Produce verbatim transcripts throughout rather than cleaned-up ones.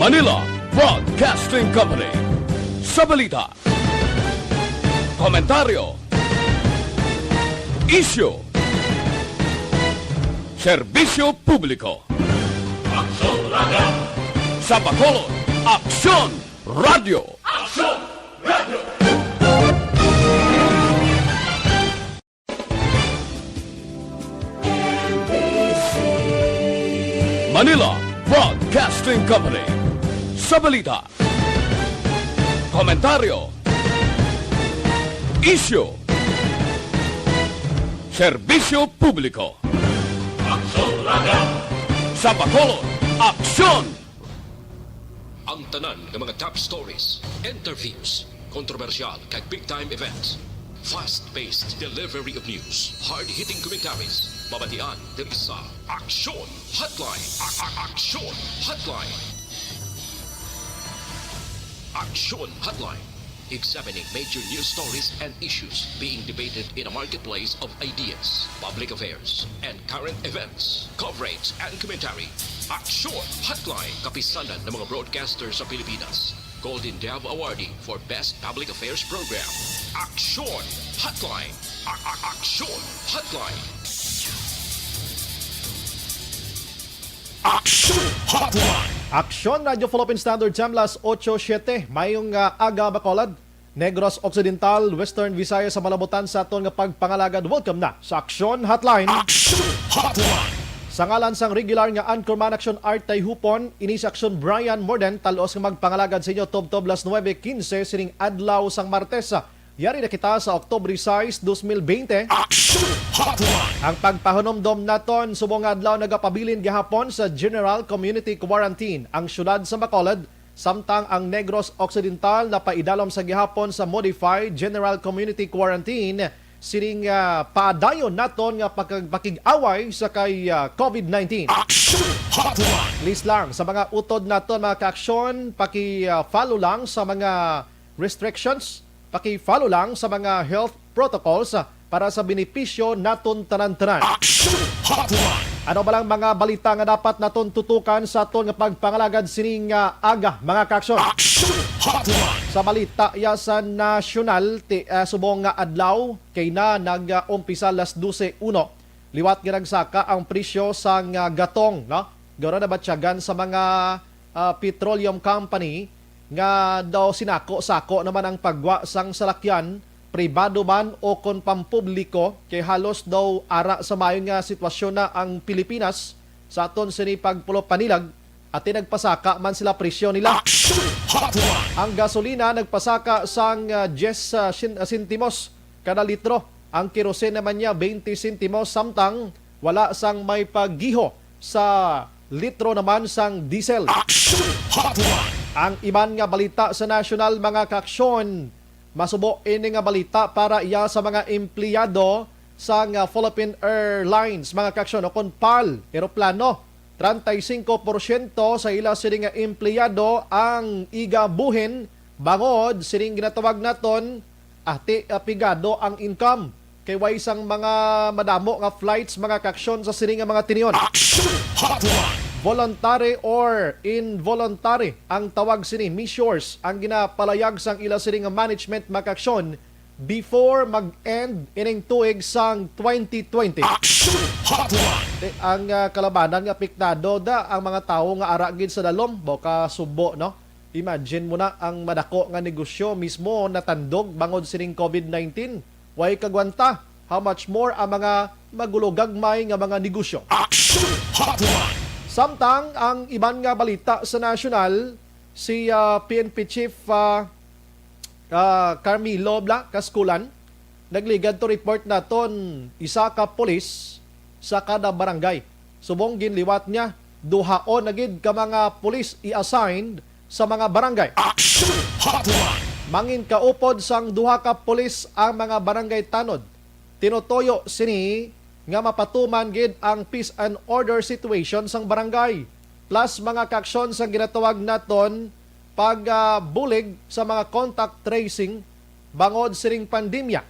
Manila Broadcasting Company. Sa balita, komentaryo, isyu, serbisyo publiko. Aksyon Radio! Sa Bacolod, Aksyon Radio! Aksyon Radio! Manila Broadcasting Company. Sa balita, komentaryo, isyu, serbisyo publiko. Aksyon Radio! Sa Bacolod, Aksyon! Ang tanan nga mga top stories, interviews, kontrobersyal kag big time events. Fast-paced delivery of news, hard-hitting commentaries. Mabatian diri sa Aksyon Hotline. A- a- Aksyon Hotline. Aksyon Hotline. Examining major news stories and issues being debated in a marketplace of ideas, public affairs, and current events. Coverage and commentary. Aksyon Hotline. Kapisanan ng mga broadcaster sa Pilipinas. Golden Dove Awardee for Best Public Affairs Program. Aksyon Hotline. A- a- Aksyon Hotline. Aksyon Hotline. Aksyon Radio Philippine Standard Time, las ocho siete. Mayong, ah, aga, Bacolod, Negros Occidental, Western Visayas, sa malabutan sa aton nga pagpangalagad. Welcome na sa Aksyon Hotline. Aksyon Hotline. Sa ngalan sang regular nga anchorman, Aksyon Art Tayhupon, ini si Aksyon Brian Morden, talos nga magpangalagad sa inyo tubtob las nuebe quince sining adlaw sang Martes. Yari na kita sa Oktubre sais, dos mil bente. Aksyon Hotline. Ang pagpahanumdom naton subong nga adlaw nagapabilin gihapon sa General Community Quarantine ang siyudad sa Bacolod, samtang ang Negros Occidental napaidalom sa gihapon sa Modified General Community Quarantine. Sining, ah, padayon naton nga pagkag-, pakig-away sa kay, ah, covid nineteen. Aksyon Hotline. Please lang, sa mga utod naton, mga kaaksyon, paki, ah, follow lang sa mga restrictions, paki-follow lang sa mga health protocols, ah, para sa benepisyo naton tanan-tanan. Aksyon Hotline. Ano ba lang mga balita nga dapat naton tutukan sa aton nga pagpangalagad sining, ah, aga, mga kaaksyon? Aksyon Hotline. Sa balita ya sa nasyonal, ti, ah, subong nga adlaw kay na nag-umpisa las dose uno. Liwat nga nagsaka ang presyo sang, ah, gatong, no? Garo nabatyagan sa mga, ah, petroleum company nga daw sinako-sako naman ang paggwa sang salakyan, pribado man o kon pampubliko, kay halos daw ara sa maayo nga sitwasyon na ang Pilipinas sa aton sini pagpulop panilag, ati nagpasaka man sila presyo nila. Aksyon Hotline. Ang gasolina nagpasaka sang, ah, diyes, ah, sin-, ah, sentimos kada litro. Ang kerosene naman niya, twenty sentimos, samtang wala sang may paggiho sa litro naman sang diesel. Aksyon Hotline. Ang iban nga balita sa nasyonal, mga kaaksyon, masubo ini nga balita para iya sa mga empleyado sang, ah, Philippine Airlines, mga kaaksyon, o kon pal, eroplano. Treinta y cinco porsyento sa ila sini nga empleyado ang igabuhin bangod sining ginatawag naton, ati, ah, pigado ang income. Kay way sang mga madamo nga flights, mga kaaksyon, sa sini nga mga tinion. Aksyon Hotline. Voluntary or involuntary ang tawag sini, measures ang ginapalayag sang ila sini nga management, mga kaaksyon, before mag-end ining tuig sang twenty twenty. Aksyon Hotline. Te, ang, ah, kalabanan nga apektado da ang mga tawo nga ara gid sa dalom, baka subo, no? Imagine mo na ang madako nga negosyo mismo natandog bangod sining covid nineteen. Way kagwanta, how much more ang mga magulogagmay nga mga negosyo? Aksyon Hotline. Samtang ang iban nga balita sa nasyonal, si, ah, P N P Chief, ah, ah, Carmelo Bla Kaskulan, nagligad to report naton isa ka pulis sa kada barangay. Subong ginliwat niya, duhaon na gid ka mga pulis i-assigned sa mga barangay. Aksyon Hotline. Mangin kaupod sang duha ka pulis ang mga barangay tanod. Tinutoyo sini nga mapatuman gid ang peace and order situation sang barangay, plus mga kaaksyon sang ginatawag naton pag, ah, bulig sa mga contact tracing bangod sining pandemya.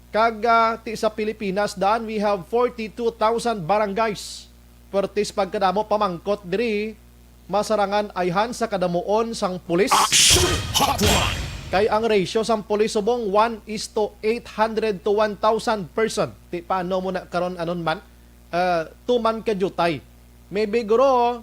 Kag, ah, ti sa Pilipinas, daan, we have forty-two thousand barangays. Pertis pagkadamo pamangkot diri masarangan ayhan sa kadamuon sang pulis. Action Hotline! Kay ang ratio sang pulis subong one is to eight hundred to one thousand person. Ti paano mo na karon anon man? Ah, tuman ka diutay. Maybe guro,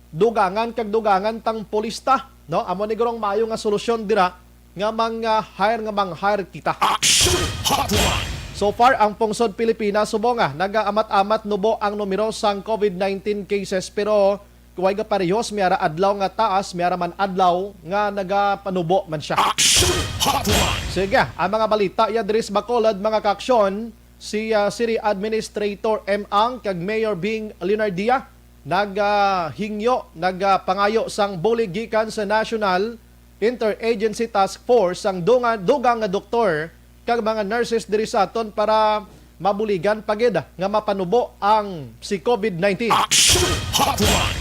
dugangan kag dugangan tang pulis ta, no? Amo ni gurong maayo nga solusyon dira nga mang-hire nga mang-hire kita. Action Hotline! So far, ang pungsod Pilipinas subong nga nagaamat-amat nubo ang numero sang COVID nineteen cases, pero kuway nga parehos, may ara adlaw nga taas, may ara man adlaw nga nagapanubo man siya. Action Hotline! Sige, ang mga balita ya diri sa Bacolod, mga kaaksyon, si ah, City Administrator M Ang kag Mayor Bing Leonardia nagahingyo, nagapangayo sang bulig gikan sa National Interagency Task Force sang dunga-, dugang nga doktor kag mga nurses diri sa aton para mabuligan pa gid nga mapanubo ang si COVID nineteen. Action Hotline!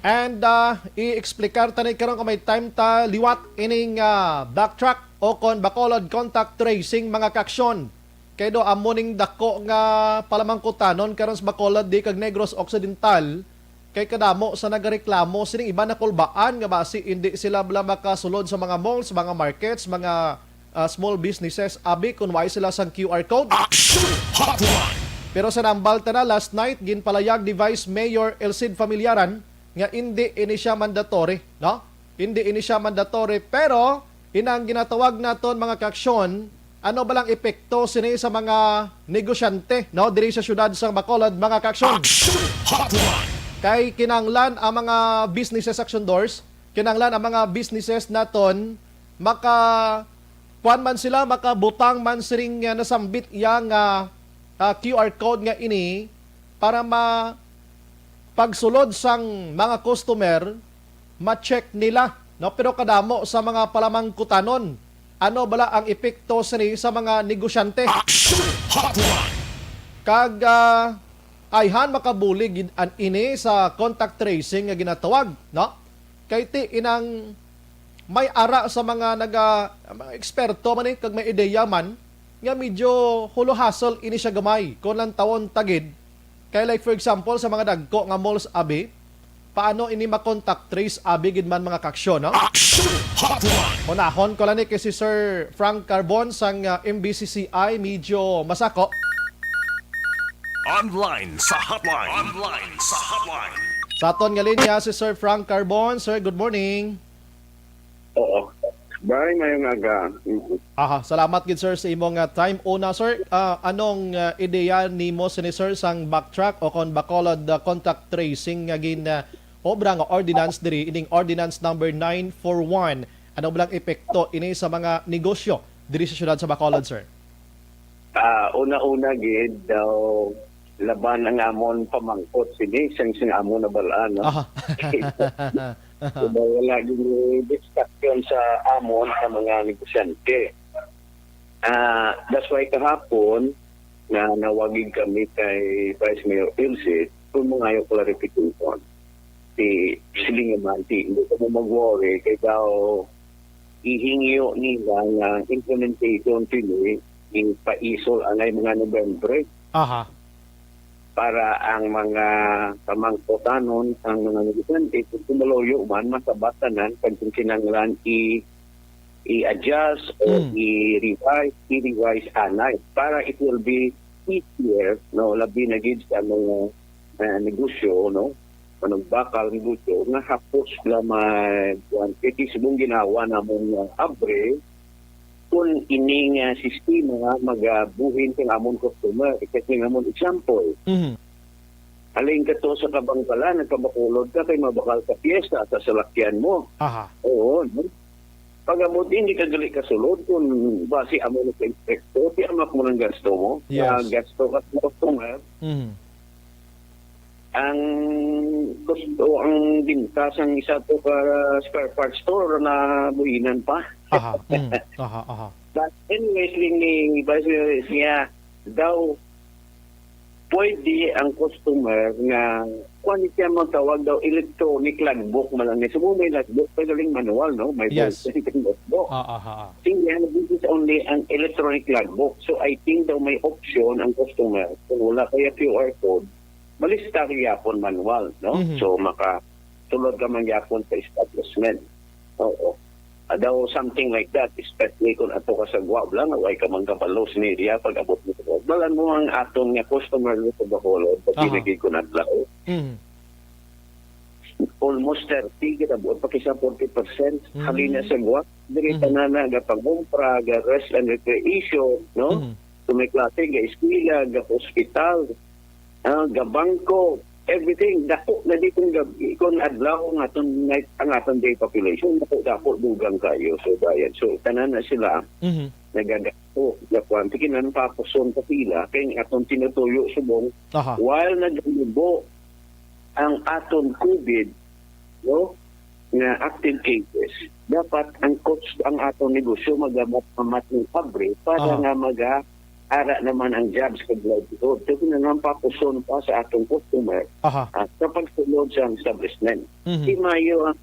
And ah, i-explicar ta ni karon kung may time ta liwat ining ah, backtrack o kon Bacolod contact tracing, mga kaaksyon. Kay do amo ning dako nga palamangkutanon karon sa Bacolod di kag Negros Occidental, kay kadamo sa nagareklamo sining iban nakulbaan nga basi indi sila bala makasulod sa mga malls, mga markets, mga ah, small businesses, abi kun way sila sang Q R code. Action Hotline! Pero sa nambal ta na last night, ginpalayag ni Vice Mayor Elcid Familiaran nga indi ini siya mandatory, no? Indi ini siya mandatory, pero inang ginatawag naton, mga kaaksyon, ano ba lang epekto sini sa mga negosyante, no, diri sa siyudad sa Bacolod, mga kaaksyon? Action Hotline! Kay kinahanglan ang mga businesses, Action Doors, kinahanglan ang mga businesses naton maka kuan man sila, makabutang man siring nga nasambit iya nga ah, Q R code nga ini para ma pagsulod sang mga customer, ma-check nila, no? Pero kadamo sa mga palamangkutanon, ano bala ang epekto sini sa mga negosyante? Action Hotline! Kag ah, ayhan makabulig gid an ini sa contact tracing nga ginatawag, no? Kay ti inang may ara sa mga naga mga eksperto man eh, kag may ideya man nga medyo huluhasol ini siya gamay kung lantawon ta gid. Kay like for example sa mga dagko nga malls abi, paano ini ma-contact trace abi gid man, mga kaaksyon, no? Action Hotline! Unahon ko lang ni kay si Sir Frank Carbon sang ah, M B C C I, medyo masako. Online sa hotline. Online sa hotline. Sa aton nga linya si Sir Frank Carbon. Sir, good morning. Oo. Bye, mayong aga. Mm. Aha, salamat gid, sir, sa imong ah, time. Una, sir, ah, anong ah, ideya nimo sini, sir, sang backtrack o kon Bacolod ah, contact tracing nga gin ah, obra nga ordinance diri, ining ordinance number nine four one? Ano ba lang epekto ini sa mga negosyo diri sa siyudad sa Bacolod, sir? Ah, una-una gid daw laban ang amon pamangkot sini sang, sang amon nabal-an, no? Aha. Kay wala gid ni distraction sa amon sa mga negosyante. Ah, that's why kahapon na nawagig kami kay Vice Mayor Ilse kung mangayo clarification. Ti, siling naman, ti, hindi ko mo mag-worry kay daw ihingyo nila nga implementation sini ipaisol anay mga Nobyembre Aha. para ang mga pamangkotanon, ang mga negosyante, kung kumuloyo man, masabat tanan, kag kung kinahanglan i-, i-adjust o Mm. i-revise, i-revise anay para it will be easier, no, labi na gid sa mga ah, negosyo, no? Manugbakal negosyo nga hapos la ma-, kuwan, kay ti subong ginawa namon nga abre, kung ini nga sistema magabuhin sa amon customer. Kasi nga amon example, Mhm. halin ka to sa Kabangkalan, nagpabakulod ka kay mabakal sa piyesta sa salakyan mo. Aha. Oo, no? Pag-abot, hindi ka gali kasulod kung basi amo na sa inspekto, ti amak mo ng gasto mo. Yes. Ah, gasto ka sa customer. Mhm. Ang gusto, ang binta sang isa to ka spare parts store na buhinan pa. Aha. Mm. Aha, aha. But anyways, Ling, ni Vice Mayor siya daw pwede ang customer nga kuan siya magtawag daw electronic logbook man lang. So, may logbook, pero galing manual, no? May Yes. Logbook. Ah, ah, ah, ah. Sige, ano, this is only an electronic logbook. So, I think daw may option ang customer. Kung wala kaya Q R code, malista kaya pon manual, no? Mhm. So, maka, sulod ka man gyapon sa establishment. Oo. Ah, daw something like that, especially kung ato ka sa gwa, bala nga way ka man kabalo sa media, pag abot mo sa gwa. Balan mo ang aton nga customer mo sa Bacolod, pag Aha. Binigay ko na adlaw. Mhm. Almost thirty, kita buot pa kisa forty percent. Mhm. Halin na sa gwa, diri Mhm. tanan na gapangumpra, ga rest and recreation, no? Mhm. Kung may klase, ga eskwela, ga hospital, ah, ga bangko, everything. Dako na di kung gab-, kung adlaw ang aton night, ang aton day population, dako, dako, dugang kayo. So, bayan. So, tanan na sila Mhm. nagagasto. Ga kwan, sige, nan papuson pa sila, kay ang aton tinutuyo subong, Aha. while nagalibo ang aton COVID, no, nga active cases, dapat ang cost, ang aton negosyo magamat-amat ng abre para Aha. nga maga-ara naman ang jobs kag livelihood. So, kinahanglan papuson pa sa atong customer Aha. at sa pagsulod sa establishment. Mhm. Di maayo ang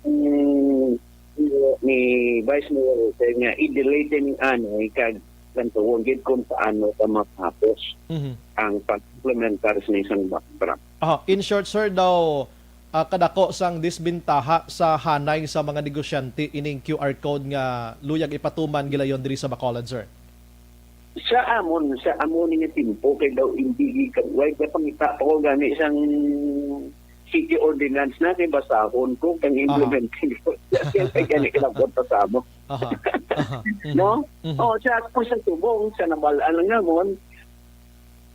ni Vice Mayor Jose nga i-delay din anay kag kantuon gid kung paano ka matapos Mhm. ang pag-implementar sa isang backdrop. Aha. In short, sir, daw, ah, kadako sang disbintaha sa hanay sa mga negosyante ining Q R code nga luyag ipatuman gilayon diri sa Bacolod, sir? Sa amon, sa amon nga timpo, kay daw hindi ka, way ka pangita pa ko gani sang city ordinance na kay basahon ko kang Aha. implementing ko. Kaya gani kilabot pa sa amo. Aha. Aha. Mhm. No? Mhm. Oh, sa ako sa subong, sa nabal-an lang namon,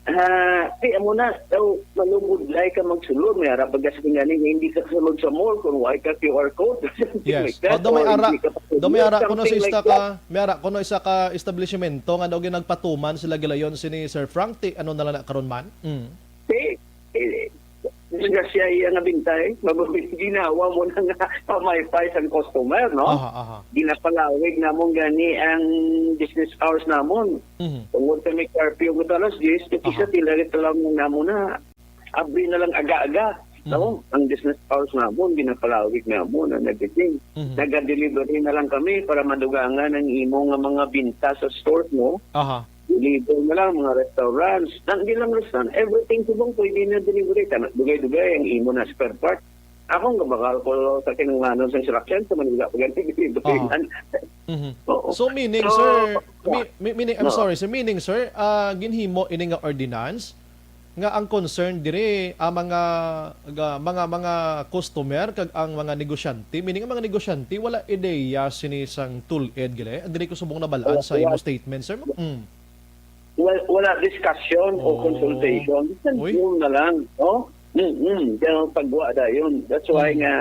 ah, di amo na, daw, malumudlay ka magsulod, may ara bagas nga ni, hindi ka sulod sa mall kung way ka Q R code. Something Yes. like that, Although may or ara, hindi ka pa though may ara kuno sa something like ista that. ka, may ara kuno isa ka establishmento nga daw ginagpatuman sila gilayon sini Sir Frank, ti ano na lang na karon man? Mm. Di, eh, disgrasya iya nga bintay, mababit ginawa mo na nga pamaypay sang customer, no? Aha, aha. Ginapalawig namon gani ang business hours namon. Mhm. Tungod sa may curfew ko alas diyes, ito Aha. isa tila ito lang namon na abri na lang aga-aga. Mhm. No? Ang business hours namon, ginapalawig namon ang everything. Mhm. Naga-delivery na lang kami para madugangan ang imo nga mga binta sa stores mo. Aha. Deliver na lang, mga restaurants. Ang di lang restaurant, everything subong pwede na delivery. Kana, dugay-dugay ang imo na spare part. Ako nga bakal ko sa kinanglanon sa instruction sa Manila, pag delivery Aha. man. Mhm. Oo. So, meaning, So, sir, yeah. mi-, mi-, meaning, I'm No. sorry, sir, meaning, sir, ah, ginhimo ini nga ordinance nga ang concern diri ang mga, ga-, mga, mga customer kag ang mga negosyante, meaning ang mga negosyante wala ideya sini sang tul-id gali. Diri ko subong nabal-an Wala, sa imo wala. statement, sir. Mm. Wal-, wala discussion o Oh. consultation. Bisan Uy. phone na lang, no? Mm-mm. Kaya pagwa dayon. That's why Mm. nga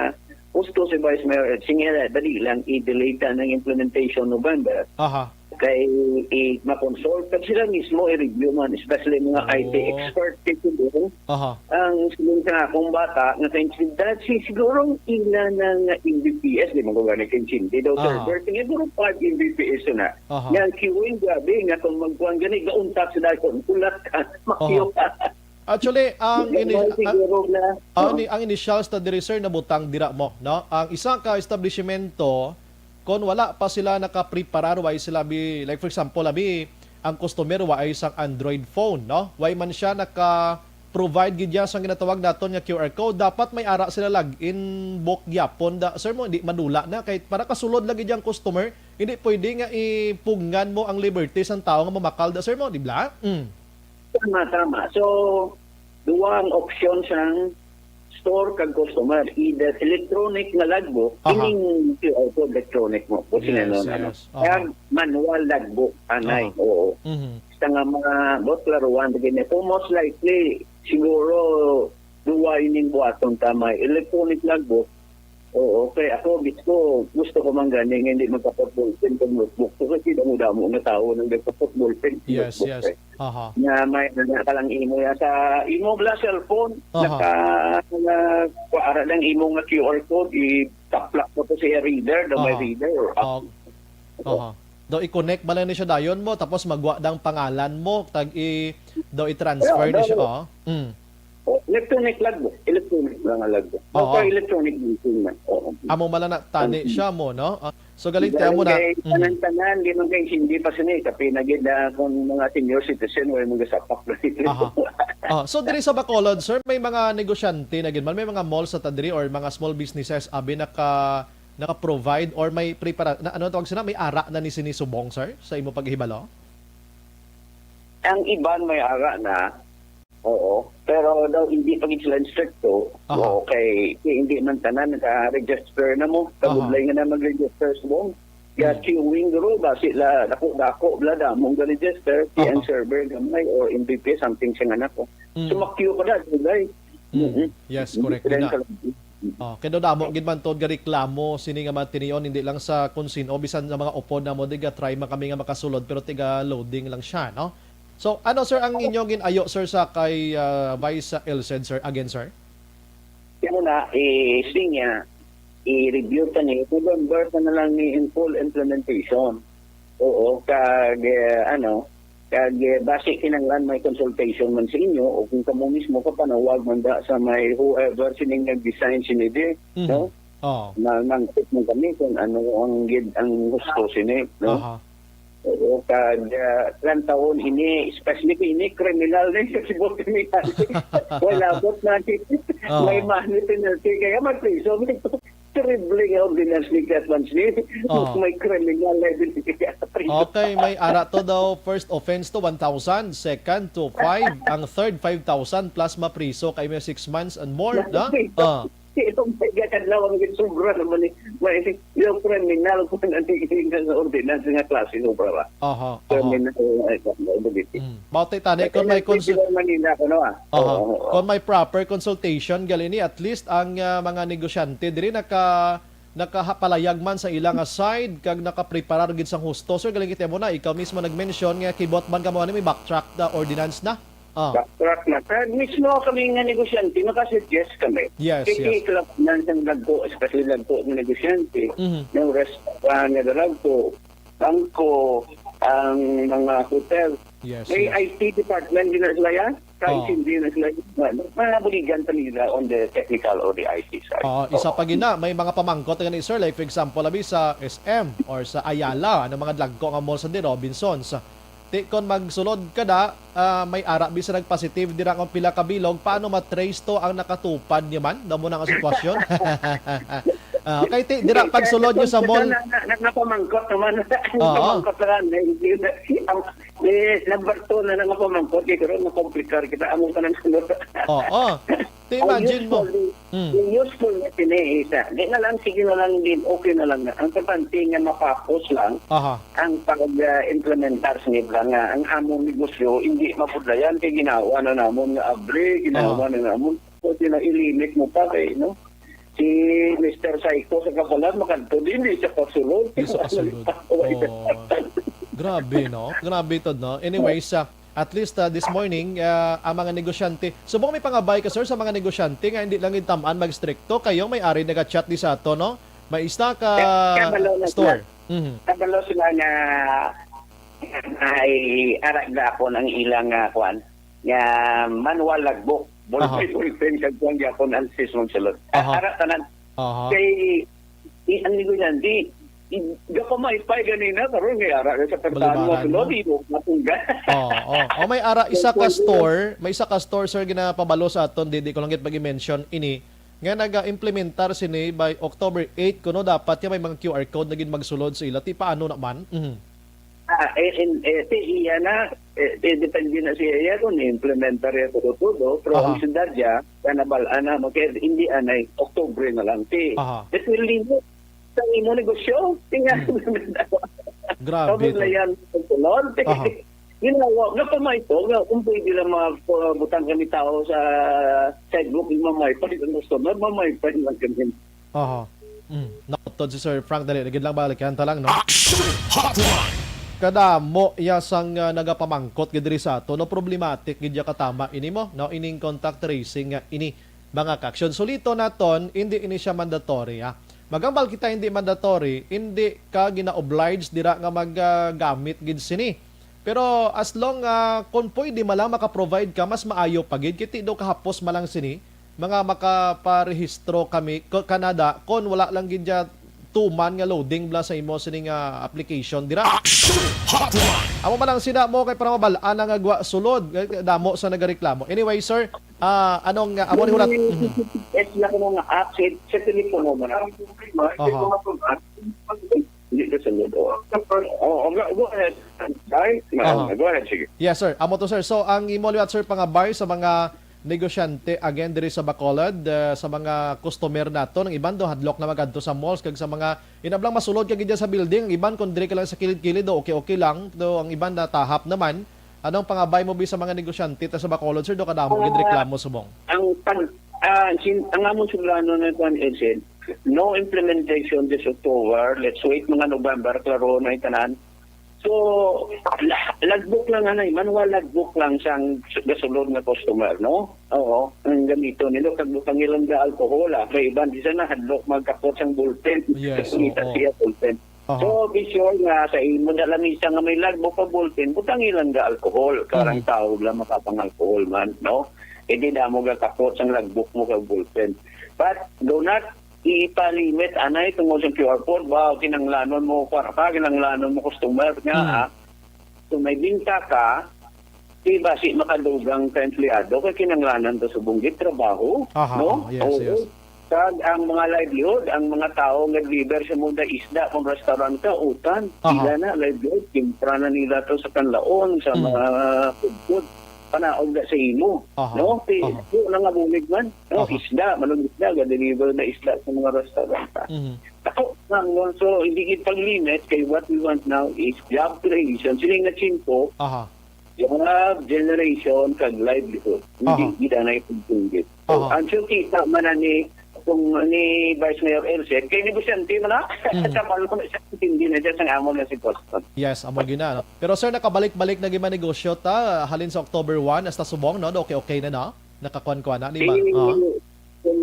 gusto si Vice Mayor Ed, sige, dali lang, i-delay ta ng implementation November. Aha. Kay i-, ma-consult. Pag sila mismo i-review man, especially mga I T Oh. expert, kay siguro, Aha. ang siling sa akong bata, nga kaintindi, si-, siguro ang ila na nga M B P S, di man ko gani kaintindi daw, Aha. server. Siguro five M B P S na. Aha. Nga ang queuing, grabe, nga kung magkuhan gani, gauntat sa dayon, ulat ka, makyo Aha. ka. Actually, ang Yan ini-, ang, siguro na, ang, oh. ini-, ang initials ta diri, sir, nabutang dira mo, no? Ang isa ka establishmento, kon wala pa sila nakapreparar, way sila bi-, like, for example, abi, ang customer wa ay isang Android phone, no? Way man siya naka-provide gid niya sa ginatawag naton nga Q R code, dapat may ara sila login book gyapon da, sir, mo, hindi madula na. Kay para kasulod lagi diyang customer, hindi pwede nga ipugngan mo ang liberty sang tao nga mamakal da, sir, mo, di ba? Mm. Tama, tama. So, duwa ang option sang store kag customer. Either electronic nga logbook, Aha. ining Q R code electronic mo. Kung Yes, sino, ano. yes. Aha. Kag manual logbook, anay. Aha. Oo. Mhm. Basta nga mga, boss, klaruan, sige niya. So, most likely, siguro, duwa ining buhaton ta, may electronic logbook. Oo, okay. Ako, gusto, gusto ko man gani nga hindi magka-football pen kung notebook ko kasi damo-damo nga tao nang nagka-football pen, Yes, notebook, yes. eh. Aha. Nga may nagkakalang imo ya sa imo bala cellphone, Aha. naka, na, kuwara lang imo nga Q R code, i-taplak mo to sa reader, daw may Aha. reader or app. Oh. Aha. Daw i-connect ba lang ni siya dayon mo, tapos magwa dang pangalan mo, tag i-, daw i-transfer Yeah, ni siya, daw. Oh. Mm. Oh, electronic logbook. Electronic lang ang logbook. Oo. Basta electronic banking na. Oo. Amo man lang na tani Mm. siya mo, no? Ah, So, galing, tiyan mo na. Kay tanan-tanan, di man kay hindi pa sini, kapin na gid na kung mga senior citizen, way mga sapak na dito. Aha. Ah, so, diri sa Bacolod, sir, may mga negosyante na gid man, may mga malls sa ta diri or mga small businesses, abi, naka, naka-provide or may prepara-, na, ano tawag sila, may ara na ni sini subong, sir, sa imo paghibalo? Ang iban may ara na, oo. Pero daw hindi pa gid sila instricto. Aha. Oo, kay, kay hindi man tanan naka-register na mo. Oo. Kabudlay nga na mag-register sa buong. Kaya Mm. queuing ro ba sila, dako-dako, bla, damong ga-register, si Aha. ang server, gamay, or M V P, something siya nga nako. Mm. So, ma-queue ka na, July. Mm. Mm-mm. Yes, Mm-mm. correct Then, na. kal- Oh, kay daw damo gid man tod ga reklamo sini nga mga tinion, hindi lang sa kung sino, bisan sa mga upod namo, di ga try man kami nga makasulod, pero tiga loading lang siya, no? So, ano, sir, ang inyo gin-ayo, sir, sa kay, ah, Vice, ah, Elced, sir? Again, sir? Kaya mo na, eh, sige niya, i-review pa ni, November pa na lang ni in full implementation. Oo, kag, eh, ano, kag, eh, basi kinahanglan may consultation man sa inyo o kung kamo mismo kapanawag man da sa may whoever sining nag-design sini di, Mhm. no? Oo. Na, nangkot man kami kung ano ang gid, ang gusto sini, no? Aha. Oo, kag, ah, ilang taon ini, especially kung ini, kriminal na yung sibot ini. Wala abot na. Oo. May money penalty, kaya magpriso. Terrible nga ordinance ni Gatman Smith. Oo. May kriminal na din. Okay, may ara to daw, first offense to one thousand, second to five, ang third five thousand plus mapriso kay may six months and more, na? Ah. Pero may kadlaw ang sobra naman ni, may yung kriminal ko na tingin nga ordinance nga klase, sobra ba? Aha, aha. Kriminal, eh, ability. Mm. Mao tay tani, kung may Kaya cons- sa Manila, ano, ah? Aha. Oo, oo. Kung may proper consultation, gali ni, at least ang, ah, mga negosyante diri naka-, nakapalayag man sa ila nga side, kag nakapreparar gid sang husto. Sir, galing kita mo na, ikaw mismo nag-mention nga kibot man ka mo, ano, may backtrack the ordinance na? Ah. Backtrack na. Kag mismo kami nga negosyante, nakasuggest kami. Yes, Kay yes. kay kalapunan sang dagko, especially dagko nga negosyante, Mhm. ng restaurant nga dalagko, bangko, ang mga hotel. Yes, May yes. I T department din na sila yan. Kahit Oh. hindi na sila, ano, mga buligan pa nila on the technical or the I T side. Oh, isa Oo. pa gina, may mga pamangkot gani, sir. Like, for example, abi sa S M or sa Ayala, ano, mga dagko nga mall sa di Robinsons. Ti, kon magsulod ka da, ah, may ara bisan nag-positive dira nga pila ka bilog, paano ma-trace to ang nakatupad niya man? Damo na nga sitwasyon. Ah, okay, ti, dira pagsulod niyo sa mall. Na, na, na, napamangkot naman. Oo. Napamangkot na nga. Ang, eh, number two na lang ang pamangkot, eh, pero makomplikar kita. Amo ka ng sunod. Oo. Ti, Ang imagine mo. useful, Mm. yung useful na sini, isa. Di na lang, sige na lang din, okay na lang na. Ang importante nga mapapos lang Aha. ang pag-implementar sa nila nga ang among negosyo, hindi mabudlayan kay ginawa na namon nga abri, ginawa Aha. na namon. Pwede na ilimit mo pa kay, no? Si Mister Psycho sa Kapalan, makadto din, di siya kasulod. Di sa kasulod. Oh. Grabe, no? Grabe to, no? Anyways, ah, at least, ah, this morning, ah, ang mga negosyante. Subong may pangabay ka, sir, sa mga negosyante nga hindi lang gid tam-an mag-stricto. Kayo may ari naga-chat di sa ato, no? May isa ka Ka-, kabalo na store. sila. Mhm. Kabalo sila nga ay arag na ako ng ilang, ah, kwan, nga manual logbook. Aha. Ballpen, ballpen, kag kwan gyapon ang sis mong sulod. Ah, Aha. ara tanan. Aha. Kay, i-, ang ligo niyan, di, i-, gapamaypay ganina, karon may ara ka sa pagtaan mo, Balibaran sulod, mo. di mo matungga. Oo, oo. O, may ara, isa ka Kung store, may isa ka store, sir, ginapabalo sa aton, di, di ko lang gid pag-i-mention ini, nga naga-implementar sini by October eight, kuno dapat nga may mga Q R code na gid magsulod sa ila. Ti paano naman? Mhm. Ah, eh, in, eh, ti iya na, eh, eh, depende na siya iya kung implementar iya todo-todo, pero Aha. ang siyudad niya, kanabal-an na, magkaya hindi anay, Oktubre na lang, ti. Aha. It will limit sa imo negosyo. Tingnan Hmm. mo na. Grabe Tapos to. na yan, pagsunod. Aha. Ginawa, nga pa may to, nga kung pwede lang mga, uh, butang kami tao sa sidewalk, yung mamay pa, yung gusto, mamay pa lang kami. Aha. Mm. Nakutod si Sir Frank, dali, lagid lang, balikan ta lang, no? Action Hotline! Kadamo iya sang, ah, nagapamangkot gid diri sa ato, no? Problematic gid ya katama ini mo, no? Ining contact tracing nga ini, mga kaaksyon. Sulito naton, hindi ini siya mandatory, ha? Magambal kita hindi mandatory, hindi ka gina-oblige dira nga mag, ah, gamit gid sini. Pero as long, ah, kung pwede man lang maka-provide ka, mas maayo pa gid. Kay ti do kahapos man lang sini, mga makaparehistro kami, ko-, kanada, kon wala lang gid dya tuman nga loading bala sa imo sini nga application dira. Action Hotline! Amo man ang sina mo kay para mabal-an na nga gwa sulod, kay damo sa nagareklamo. Anyway, sir, ah, anong, ah, amo ni hulat? Mhm. Yes, lang mo nga app sa, sa telepono mo na. Aha. Hindi ka sunod. Oh, oh, go, go ahead. Ay, Aha. Go ahead, sige. Yes, sir. Amo to, sir. So, ang imo liwat, sir, pangabay sa mga negosyante again diri sa Bacolod, ah, sa mga customer nato, ang iban daw hadlok na magadto sa malls kag sa mga inablang masulod ka gid sa building, ang iban kung diri ka lang sa kilid-kilid, do okay-okay lang, do ang iban natahap naman. Anong pangabay mo bi sa mga negosyante ta sa Bacolod, sir? Do kadamo gid Ah, reklamo subong. Ang pag, ah, sin-, ang amon sudlanon na kuan, Edson, no implementation this October. Let's wait mga November, klaro na yung tanan. So, la-, logbook lang, anay, manual logbook lang sang gasulod nga customer, no? Oo, ang gamito nila, kag butang ilang ga alcohol, ah. May iban, di sana hadlok magkapot sang ballpen. Yes, Kita oo. Siya ballpen. Aha. So, be sure nga sa imo na lamisa nga may logbook o ballpen, butang ilang ga alcohol. Karang Mhm. Tawag lang makapang alcohol man, no? E di damo ga kapot sang logbook mo kag ballpen. But do not ipalimit, anay, tungod sa Q R code, ba, kinanglanon mo, kuwan ka, kinanglanon mo customer nga, Hmm. ah. Kung may binta ka, di ba, si makadugang ka empleyado, kay kinanglanan to subong gid trabaho, Aha, no? Yes, Oo. Yes. Kag ang mga livelihood, ang mga tao nga deliver sa mga isda, kung restaurant ka, utan, Aha. Sila na, livelihood, kimpra na nila to sa kanlaon, sa Hmm. mga food court, panaog na sa imo, Aha, no? Ti-, aha. Buo na nga bulig man. No, Aha. Isda, manong isda, ga-deliver na isda sa mga restaurant, ah. Mhm. Ako, nga, no, so, hindi gid pag-limit kay what we want now is job creation. Sila nga chinko, Aha. job generation, kag livelihood. Hindi Aha. gid na ipagtunggit. So, Aha. Ang sure kita man na ni, kung ni Vice Mayor Elsie, kay negosyante man na, Mhm. Sa Palo na siya, hindi na siya sang amon nga si Boston. Yes, amo gina, no? Pero sir, nakabalik-balik na gid man negosyo ta, halin sa October one, hasta subong, no? Okay, okay na, no? Nakakuan-kuan na, di ba? Si, Oo. Kung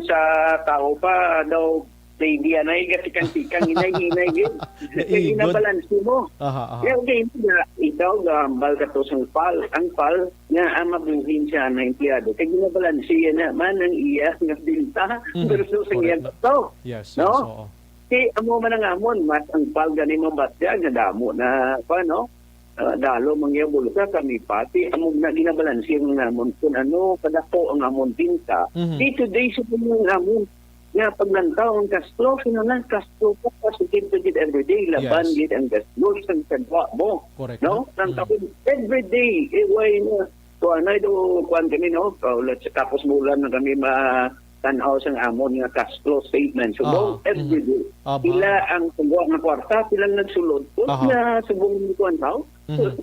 sa tao pa daw, may diyan ay gatikang-tikang, hinay-hinay, yun. Naigon. Kaya ginabalanse mo. Aha, aha. Kaya, okay, na, ikaw, gambal ka to sa pal. Ang pal, nga ang mabuhin siya na empleyado. Kaya ginabalanse yan naman ang iya nga binta Mhm, versus ang correct iyang na. Gasto. Yes, No? Yes, oo. Kay amo man ang amon, mas ang pal gani mabatya, nga damo na, pa, no? Ah, dalo man yung bulsa, kami pati. Amo na ginabalanse ang namon kung ano, kadako ang amon binta. Mhm. Day to day, sa mga namon, nga paglantaw ang cash flow, kinahanglan cash flow pa, positive to gid everyday, laban Yes. gid ang gas, load sang sadwa mo. Correct No? na. Ang Mm. taon, everyday, eh, why na? So, ano ito, kuwan kami, no? Oh, let's, tapos bulan na kami ma-, tan-aw sang amon nga cash flow statement. So, Aha. Mo, every Mhm. day. Aba. Sila ang tungwa nga kwarta, sila ang nagsulod. Kung Aha. Na subong ni kuwan tao, Mhm.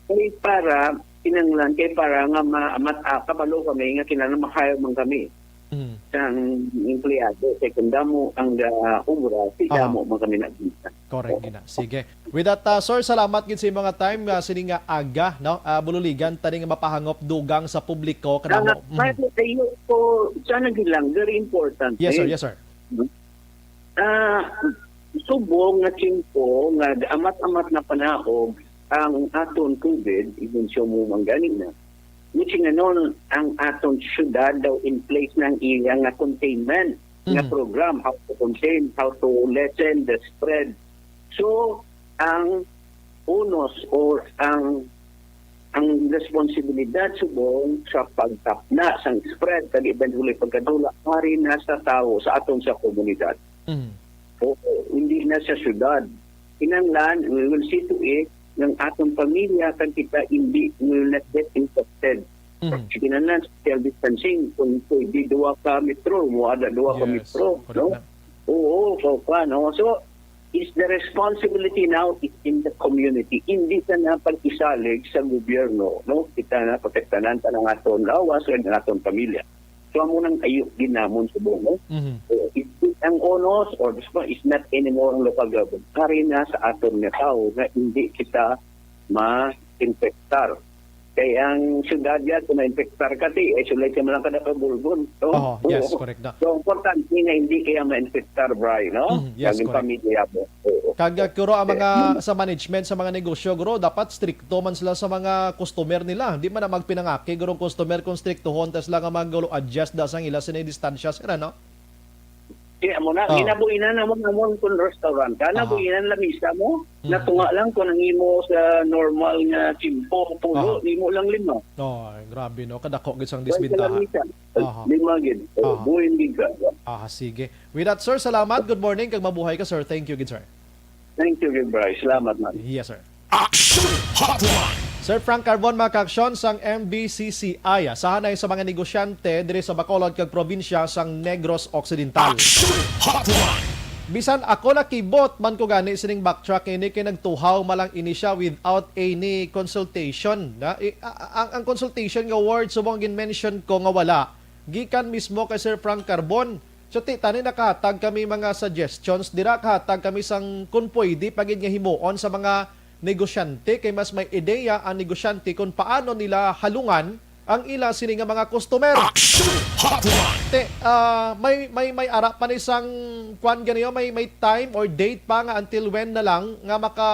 Kay para, kinanglan, kay para nga ma-, mat-, ah, kabalo kami nga kinahanglan ma-hire man kami Mm. sang empleyado. Kay kung damo ang, ah, obra, si Aha. Damo man kami nagkita. Correct, Oo. Gina. Sige. With that, ah, sir, salamat gid sa imong time nga sining nga aga, no? Ah, bululigan tani nga mapahangop dugang sa publiko, Ah, kadamo. Mhm. May tayo po, sana gid lang, very important, Yes, sir. Eh. Yes, sir. Ah, subong nga tiyempo nga amat-amat na panaog ang aton COVID, even siya mo manggani na. Which nga nun, ang aton syudad daw in place ng iya nga containment nga Mhm. Program, how to contain, how to lessen the spread. So, ang unos or ang ang responsibilidad subong sa pagtapna sang spread kag eventually pagkadula ari na sa tawo sa aton sa komunidad. Mhm. Oo, hindi na sa syudad. Kinahanglan, we will see to it nga ang aton pamilya kag kita hindi will not get infected. Mhm. Kinahanglan social distancing, kung pwede duha ka metro, muada duha ka Yes, metro, correct no? Na. Oo, so, pa, no? So, is the responsibility now is in the community. Hindi sa na pag-isalig sa gobyerno, no? Kita na protektanan ta ng aton lawas ug ang aton pamilya. So, amo nang ayo din namon subong, no? Mhm. So, is it ang onos or is not anymore ang local government? Kari na sa aton nga tao nga hindi kita ma-infectar. Kay ang syudad yan, kung ma-infectar ka, ti, isolate ka mo lang kada ka bulgon, no? Oo, yes, Oo. Correct na. So, importante nga hindi kaya ma-infectar, Bri, no? Mhm, yes, Ang correct. Pamilya mo. Oo. Kag, uh, kuro ang mga sa management sa mga negosyo, guro, dapat stricto man sila sa mga customer nila. Di man na magpinangaki, guro, customer kung strictohon ta sila nga mag-adjust da sang ila sini distansya, sir, ano? Kaya mo na, Oh. ginabuinan naman naman kung restaurant ka, Aha. nabuinan lamisa mo, Mm. natunga lang kung ang imo sa normal nga tiyempo, pulo, Aha. imo lang lima. Oh, grabe no, kadako gid sang Kaya sa disbintaha. lamisa, Aha. lima gid. O, Aha. buhin gid ka. Ah, sige. With that, sir, salamat. Good morning, kag mabuhay ka, sir. Thank you gid, sir. Thank you, Gilbert. Salamat, man. Yes, sir. Action Hotline. Sir Frank Carbon, mga ka-aksyon sang M B C C I, ah, sahanay sa mga negosyante diri sa Bacolod kag probinsya sang Negros Occidental. Action Hotline. Bisan ako nakibot man ko gani sining backtrack ini kay nagtuhaw man lang ini siya without any consultation. Na, i- a- a- ang, ang consultation nga word subong gin-mention ko nga wala gikan mismo kay Sir Frank Carbon. So ti tani nakahatag kami mga suggestions dira, kahatag kami sang kun pwede pa gid nga himuon sa mga negosyante kay mas may ideya ang negosyante kung paano nila halungan ang ila sini nga mga customer. Action Hotline. Te, ah, may may may ara pa ni sang kwan ganiyo, may may time or date pa nga until when na lang nga maka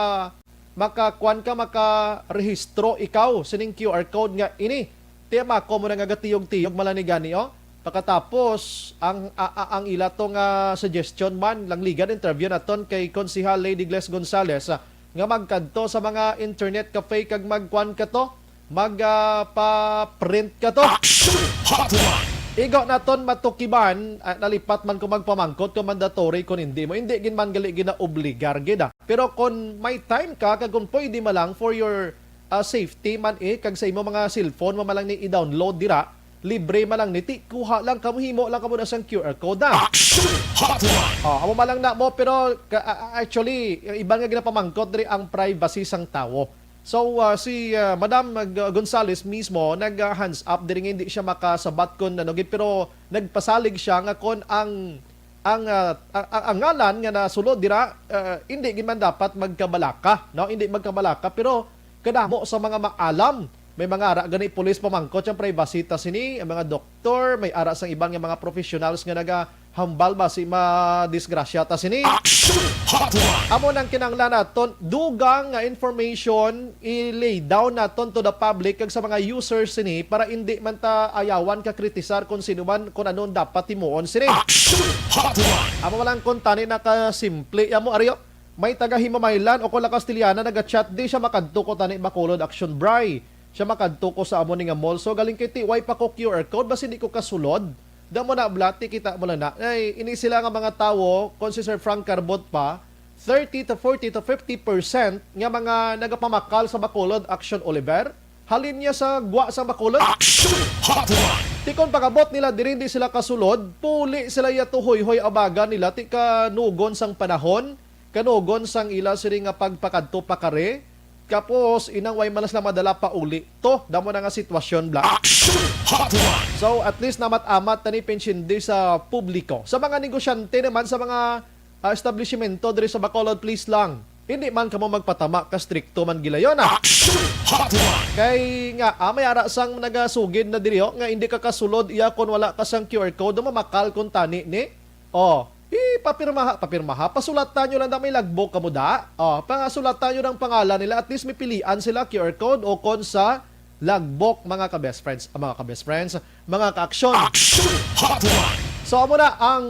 maka kwan ka, maka rehistro ikaw sining Q R code nga ini. Te, mako mo na nga gatiyog-tiyog malani gani, oh. Pagkatapos ang a, a, ang ila to nga suggestion man lang ligan interview naton kay Konsehal Lady Gles Gonzales, ah, nga magkadto sa mga internet cafe kag magkwan ka to, mag ah, pa-print ka to. Action Hotline. Igo naton matukiban, ah, nalipat man ko magpamangkot kung mandatory kung hindi mo. Hindi gid man gali ginaobligar gid, ah. Pero kung may time ka, kag kung pwede man lang for your ah, safety man eh, kag sa imo mga cellphone mo man lang ni i-download dira, libre man lang ni, ti kuha lang kamo, himo lang kamo na sang Q R code na. Action Hotline. Oh, amo man lang na mo, pero ka- ah, ah, actually, iban nga ginapamangkot diri ang privacy sang tawo. So ah, si ah, Madam G- Gonzales mismo nag ah, hands up diri nga hindi siya makasabat kon ano gid, pero nagpasalig siya nga kon ang ang ah, ang, ang, ang ngalan nga nasulod dira ah, hindi gid man dapat magkabalaka, no? Hindi magkabalaka, pero kadamo sa mga maalam may mga ara gani pulis pamangkot sang privacy ta sini, ang mga doktor, may ara sang iban nga mga professionals nga nagahambal basi madisgrasya ta sini. Action Hotline. Amo nang kinahanglan naton, dugang nga information i-lay down naton to the public kag sa mga users sini para indi man ta ayawan ka kritisar kung sino man, kung ano ang dapat himuon sini. Action Hotline. Amo lang kung tani nakasimple. Amo, ariyo, may taga Himamaylan o kung la Castellana naga-chat, di siya makadto ko tani Bacolod Action Bri. Siya makadto ko sa amo ni nga mall. So galing kay ti, way pa ko Q R code, basi di ko kasulod. Damo na blati, kita mo lang na. Ay, ini sila nga mga tawo, kung si Sir Frank Carbot pa, thirty to forty to fifty percent nga mga nagapamakal sa Bacolod Action Oliver, halin niya sa gwa sa Bacolod. Action Hotline. Tikon pagabot nila diri, hindi sila kasulod, puli sila yato hoy-hoy abaga nila, ti kanugon sang panahon, kanugon sang ila sini nga pagpakadto pakari, kapos inang way man sila madala pa uli. To, damo na nga sitwasyon, bla. Action Hotline. So, at least namat-amat tani pensindi sa publiko. Sa mga negosyante naman, sa mga ah, establishmento diri sa Bacolod, please lang. Hindi man kamo magpatama ka strikto man gilayon, ah. Action Hotline. Kay nga, ah, may ara sang nagasugid na diri, oh, nga hindi ka kasulod iya kon wala ka sang Q R code, mamakal kon tani ni. Oh, ipapirmaha, papirmaha. Pasulatan nyo lang na may logbook kamo da. Oh, pasulatan nyo ng pangalan nila. At least may pilian sila, Q R code o kon sa logbook, mga ka-best friends, ah, mga ka-best friends, mga ka-aksyon. Action Hotline. So amo na ang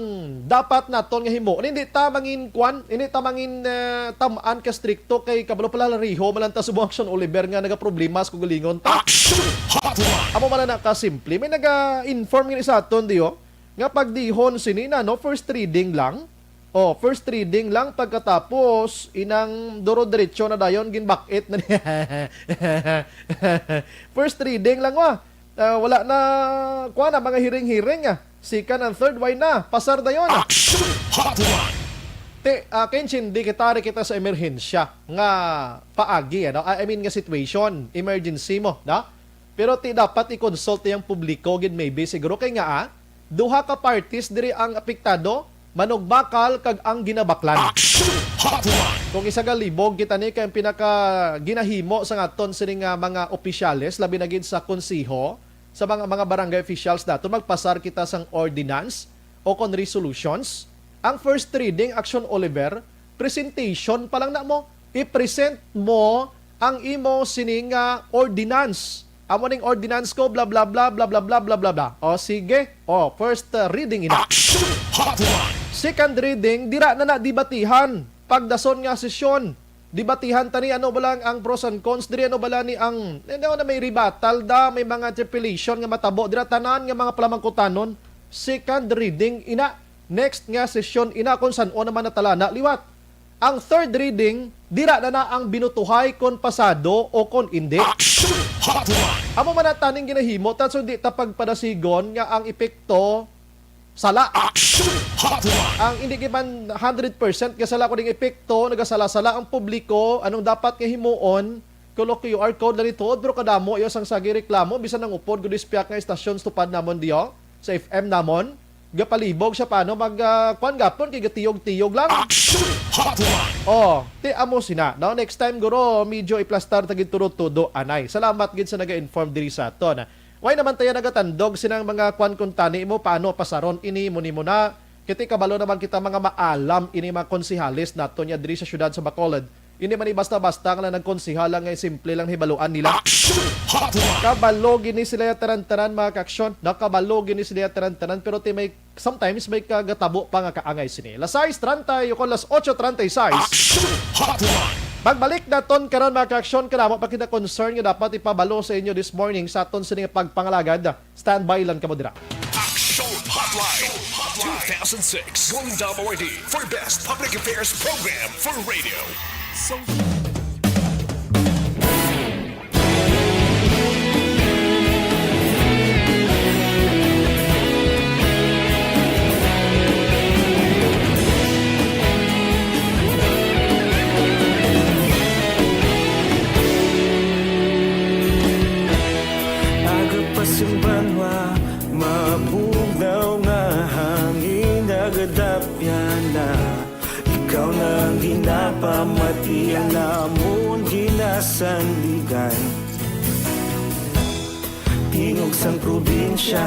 dapat naton nga himo. Hindi ta mangin kwan, hindi ta mangin eh, tamaan ka strikto kay kabalo pala lariho man lang ta subong Action Oliver nga nagaproblema sa kugalingon ta. Action Hotline. Amo man na kasimple. May naga-inform gini sa aton diyo nga pagdihon sini na, no, first reading lang. Oh, first reading lang, pagkatapos inang duro diretso na dayon ginbakit na ni. First reading lang, wa. Ah, wala na, kuha na, mga hearing-hearing, ah. Second and third, why na? Pasar dayon, ah. Action Hotline. Te, uh, kay intindi kita, ari kita sa emerhensya nga paagi, ano? I I mean nga situation, emergency mo, no? Pero ti dapat i-consult ang publiko gid maybe siguro kay nga, ah, duha ka parties diri ang apektado, manugmakal kag ang ginabaklan. Action Hotline. Kung isa ka libog kita ni kay ang pinaka ginahimo sa aton sini nga mga opisyales, labi na gid sa konseho, sa mga mga barangay officials nato, magpasar kita sang ordinance o kon resolutions. Ang first reading, Action Oliver, presentation pa lang na mo. I-present mo ang imo sini nga ordinance. Amo ning ordinance ko, bla bla bla bla bla bla bla bla bla. O sige. O, first uh, reading ina. Action Hotline. Second reading, dira na na debatihan. Pagdason nga sesyon, debatihan tani ano ba lang ang pros and cons diri, ano ba lang ni ang, ano na, may rebuttal da, may mga interpellation nga matabo dira, tanan nga mga palamangkutanon. Second reading ina, next nga sesyon ina kung san-o naman natalana liwat. Ang third reading, dira na na ang binutuhay kon pasado o kon indi. Action Hotline! Amo man na taning ginahimo, tan so di ta pagpadasigon nga ang epekto sala. Action Hotline! Ang hindi man hundred percent nga sala, kuning epekto, nagasala-sala ang publiko, anong dapat nga himuon? Kulo Q R code lang ituod, pero kadamo iyo sang sagi reklamo, bisan ang upod gud dispyak nga estasyon sa tupad namon diyo, sa F M namon. Gapalibog siya paano mag, ah, kwan gapon kay gatiyog-tiyog lang. Action Hotline! Oh, ti amo sina, no? Next time guro medyo iplastar ta gid tudo-tudo anay. Salamat gid sa naga-inform diri sa aton. Why naman tayo nagatandog sinang mga kwan kuntani mo paano pasaron ini mo nimo na? Kiti kabalo naman kita mga maalam ini mga konsihales nato niya diri sa syudad sa Bacolod. Hindi man ni basta-basta nga lang nagkonsihal lang nga simple lang hibaluan nila. Action Hotline! Kabalo gini sila ya tanan-tanan, mga kaaksyon. Nakabalo gini sila ya tanan-tanan, pero ti may, sometimes may kagatabo pa nga kaangay sini. Las sais treinta y ukon las ocho treinta y seis. Action Hotline! Magbalik naton karon, mga kaaksyon, kanamo pa kita concern nga dapat ipabalo sa inyo this morning sa aton sini nga pagpangalagad. Standby lang kamo dira. Action Hotline two thousand six, Golden Dome Awardee for Best Public Affairs Program for Radio. So Aga pa sing banwa, mabugnaw nga hangin nagadapyan na. Ikaw na ang ginapamati, ang namon ginasandigan. Tingog sang probinsya,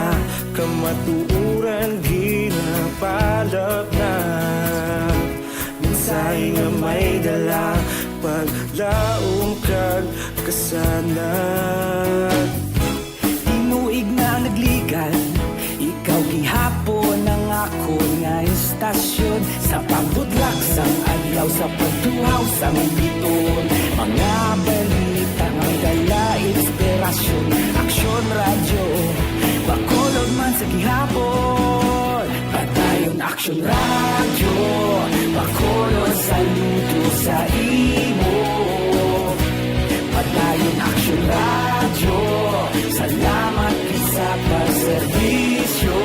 kamatuoran ginapalapnap. Mensahe nga may dala, paglaom kag kasanag. Tinuig na nagligad, ikaw gihapon ang akon nga estasyon. Sa pagbutlak sang adlaw, sa pagtuhaw sang biton, mga balita nga may dala inspirasyon. Aksyon Radyo, Bacolod man sa gihapon. Padayon Aksyon Radyo, Bacolod, saludo sa imo. Padayon Aksyon Radyo, salamat gid sa pagserbisyo.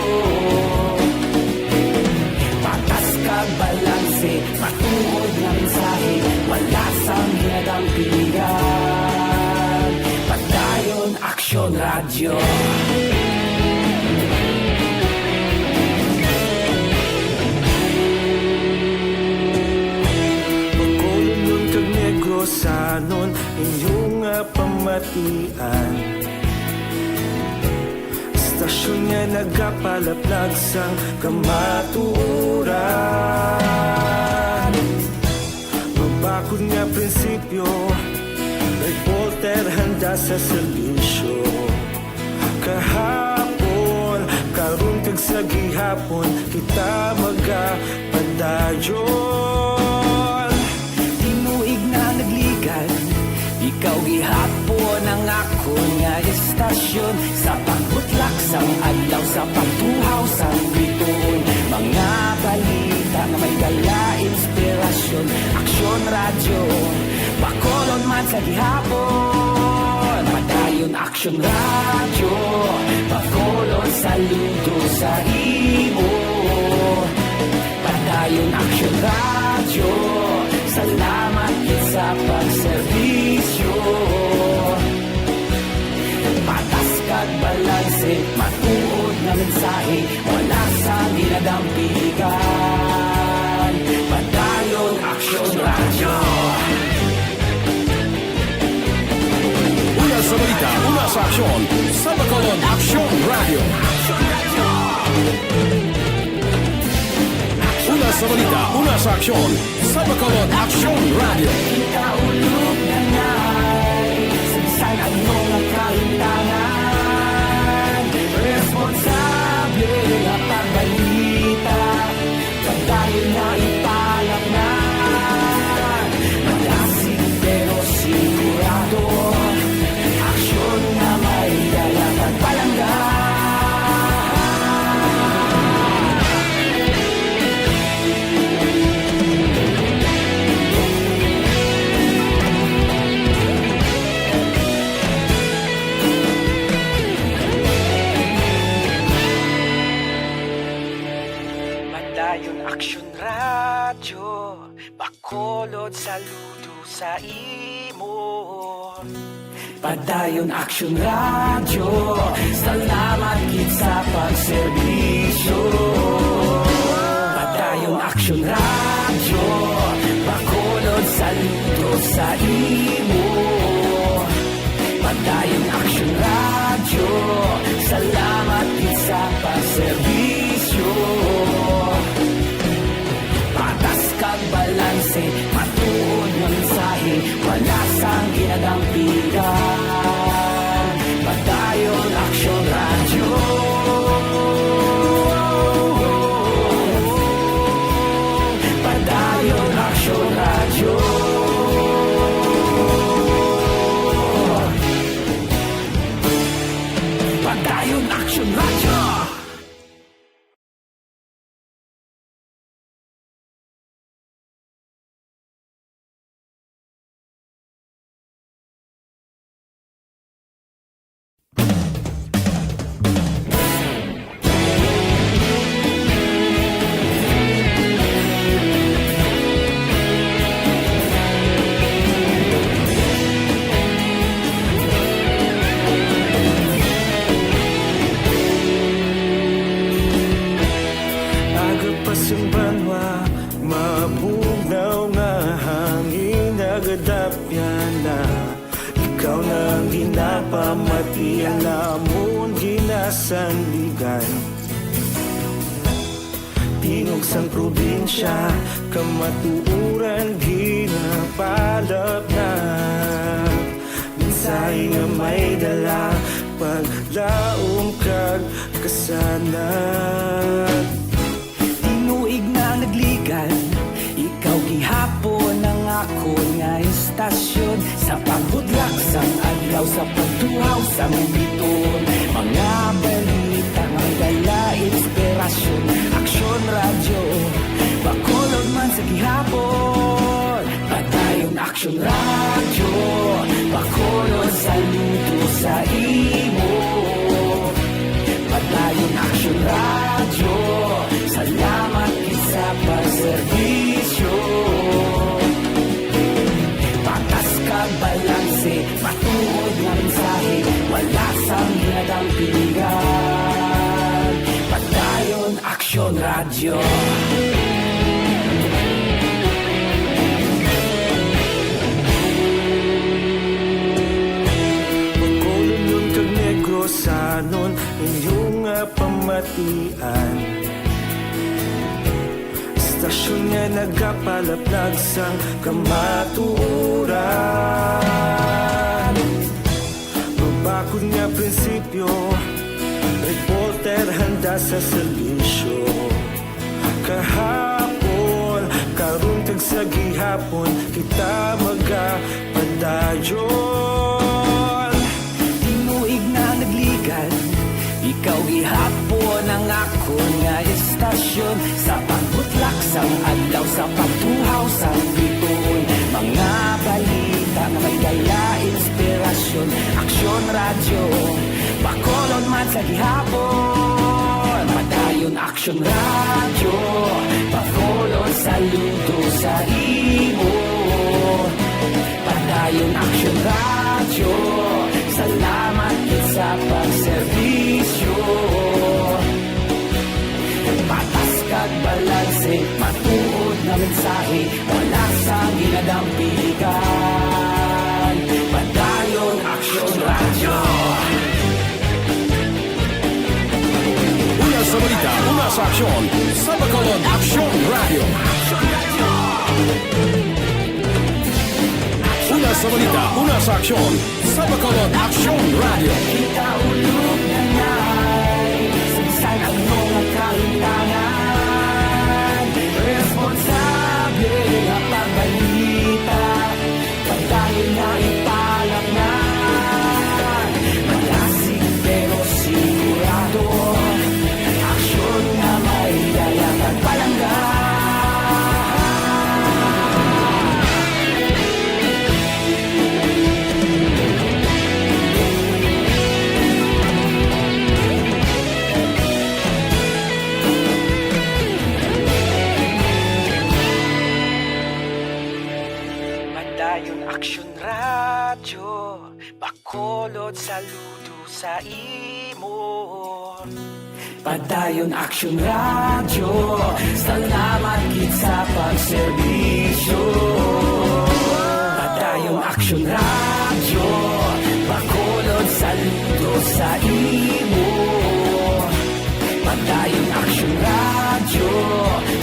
Patas kag balanse, matuod nga mensahe, wala sang ginadampigan. Padayon Aksyon Radyo. Bacolodnon kag Negrosanon, inyo nga pamatian. Estasyon nga nagapalaplag sang kamatuoran. Mabakod nga prinsipyo, reporter handa sa serbisyo. Kahapon, karon kag sa gihapon, kita magapadayon. Tinuig na nagligad, ikaw gihapon ang akon nga estasyon. Sa pagbutlak sang adlaw, sa pagtuhaw sang bituon, mga balita nga may dala inspirasyon. Aksyon Radyo, Bacolod man sa gihapon. Padayon Aksyon Radyo, Bacolod, saludo sa imo. Padayon Aksyon Radyo, salamat gid sa pagserbisyo. Patas kag balanse, matuod nga mensahe, wala sang ginadampigan. Padayon Aksyon Radyo. Una sa balita, una sa aksyon, sa Bacolod Aksyon Radyo. Una sa balita, una sa aksyon, sa Bacolod Aksyon Radyo. Ikaulog na ngay, sa bisan ano nga kahimtangan, responsable nga pagbalita. Kada Bacolod, saludo sa imo. Padayon Aksyon Radyo, salamat gid sa pagserbisyo. Padayon Aksyon Radyo, Bacolod, saludo sa imo. Padayon Aksyon Radyo, salamat gid sa pagserbisyo. Patas kag balanse, matuod nga mensahe, wala sang ginadampigan. Padayon Aksyon Radyo. Padayon Aksyon Radyo. Padayon Aksyon Radyo. Aga pa sing banwa, mabugnaw nga hangin nagadapyan na. Ikaw na ang ginapamati, ang amon ginasandigan. Tingog sang probinsya, kamatuoran ginapalapnap. Mensahe nga may dala, paglaom kag kasanag. Tinuig na nagligan, ikaw gihapon ang akon nga istasyon. Sa pagbudlak sang adlaw, sa pagtuhaw sang bituon, mga balita nga may dala inspirasyon. Aksyon Radyo, Bacolod man sa gihapon. Padayon Aksyon Radyo, Bacolod, saludo sa imo. Padayon Aksyon Radyo, salamat gid sa pagserbisyo. Patas kag balanse, matuod nga mensahe, wala sang ginadampigan. Padayon Aksyon Radyo. Bacolodnon kag Negrosanon, inyo nga pamatian. Istasyon nga nagapalaplag sang kamatuoran. Mabakod nga prinsipyo, reporter handa sa serbisyo. Kahapon, karon, kag sa gihapon, kita magapadayon. Tinuig na nagligan, ikaw gihapon ang akon nga istasyon. Sa pagbutlak sang adlaw, sa pagtuhaw sang bituon, mga balita nga may dala inspirasyon. Aksyon Radyo, Bacolod man sa gihapon. Padayon Aksyon Radyo, Bacolod, saludo sa imo. Padayon Aksyon Radyo, salamat gid sa pagserbisyo. Patas kag balanse, matuod nga mensahe, wala sang ginadampigan. Padayon Aksyon Radyo. Una sa balita, una sa aksyon, sa Bacolod Aksyon Radyo. Una sa balita, una sa aksyon, sa Bacolod Aksyon Radyo. Kita ulog na ngay, sa bisan ano nga kalimtangan, responsable nga pagbalita, padayon na ipalapnan. Malasig pero sigurado, aksyon nga may dala kag palangga. Padayon Aksyon Radyo, Bacolod, saludo sa imo. Padayon Aksyon Radyo, salamat gid sa pagserbisyo. Padayon Aksyon Radyo, Bacolod, saludo sa imo. Padayon Aksyon Radyo,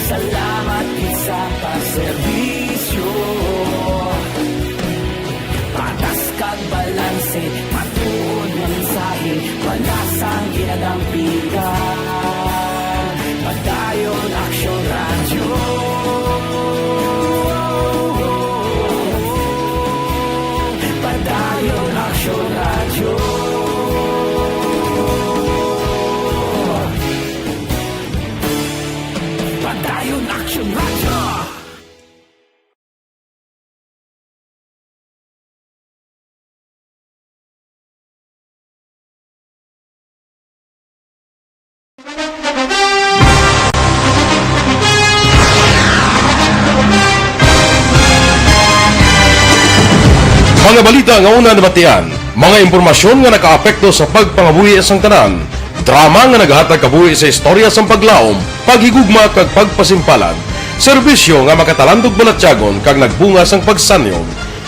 salamat gid sa pagserbisyo. Patas kag balanse, matuod nga mensahe, wala sang ginadampigan. Padayon Aksyon Radyo. Padayon Aksyon Radyo. Padayon Aksyon Radyo. Mga balita nga una nabatian, mga impormasyon nga nakaapekto sa pagpangabuhi sang tanan, drama nga nagahatag kabuhi sa istorya sang paglaom, paghigugma kag pagpasimpalan, serbisyo nga makatalandog balatyagon kag nagbunga sang pagsanyog.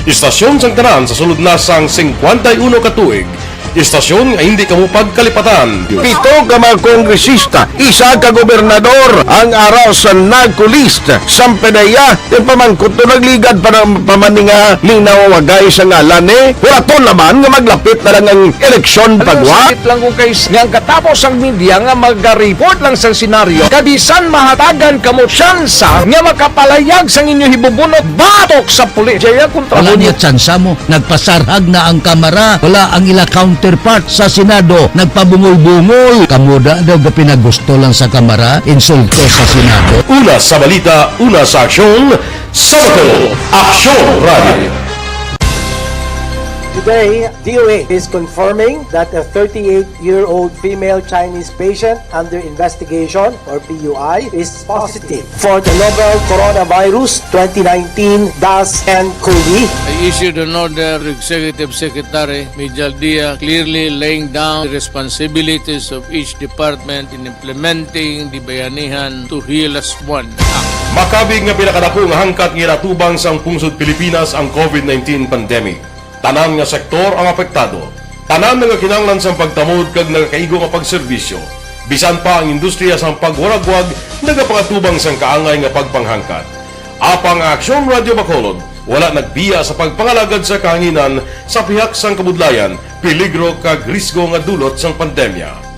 Istasyon sang tanan sa sulod na sang singkwenta y uno ka tuig. Istasyon nga hindi kamo pagkalipatan. Pito ka mga kongresista, isa ka gobernador, ang ara sa NAGCO list. Sang P D E A, yung pamangkot to nagligad pa ng pamaninga, linaw wagay sa ngalan ni. Huraton naman nga maglapit na lang ang eleksyon pagwa. Sakit lang kung kay nga ang katapos ang media nga maga-report lang sa senaryo, kabisan mahatagan kamo tsansa nga makapalayag sang inyo hibubunot batok sa pulis. Jaya kontra. Wala niya tsansa mo. Nagpasarhag na ang Kamara. Wala ang ila counterpart sa Senado. Nagpabungol-bungol. Kamo da daw gapinagusto lang sa Kamara, insulto sa Senado. Una sa balita, una sa aksyon, sa Bacolod, Aksyon Radio. Today, D O A is confirming that a thirty-eight-year-old female Chinese patient under investigation, or P U I, is positive for the novel coronavirus twenty nineteen dash N cov. I issued an order to Executive Secretary Mijal Dia, clearly laying down the responsibilities of each department in implementing the Bayanihan to Heal As One Act. Makabig nga pinakadako nga hangkat nga ginatubang sang pungsod Pilipinas ang COVID nineteen pandemic. Tanan nga sektor ang apektado. Tanan nga kinahanglan sang pagtamod kag nagakaigo nga pagserbisyo. Bisan pa ang industriya sang pagwaragwag nagapangatubang sang kaangay nga pagpanghangkat. Apang ang Aksyon Radyo Bacolod wala nagbiya sa pagpangalagad sa kahanginan sa pihak sang kabudlayan, peligro kag risgo nga dulot sang pandemya.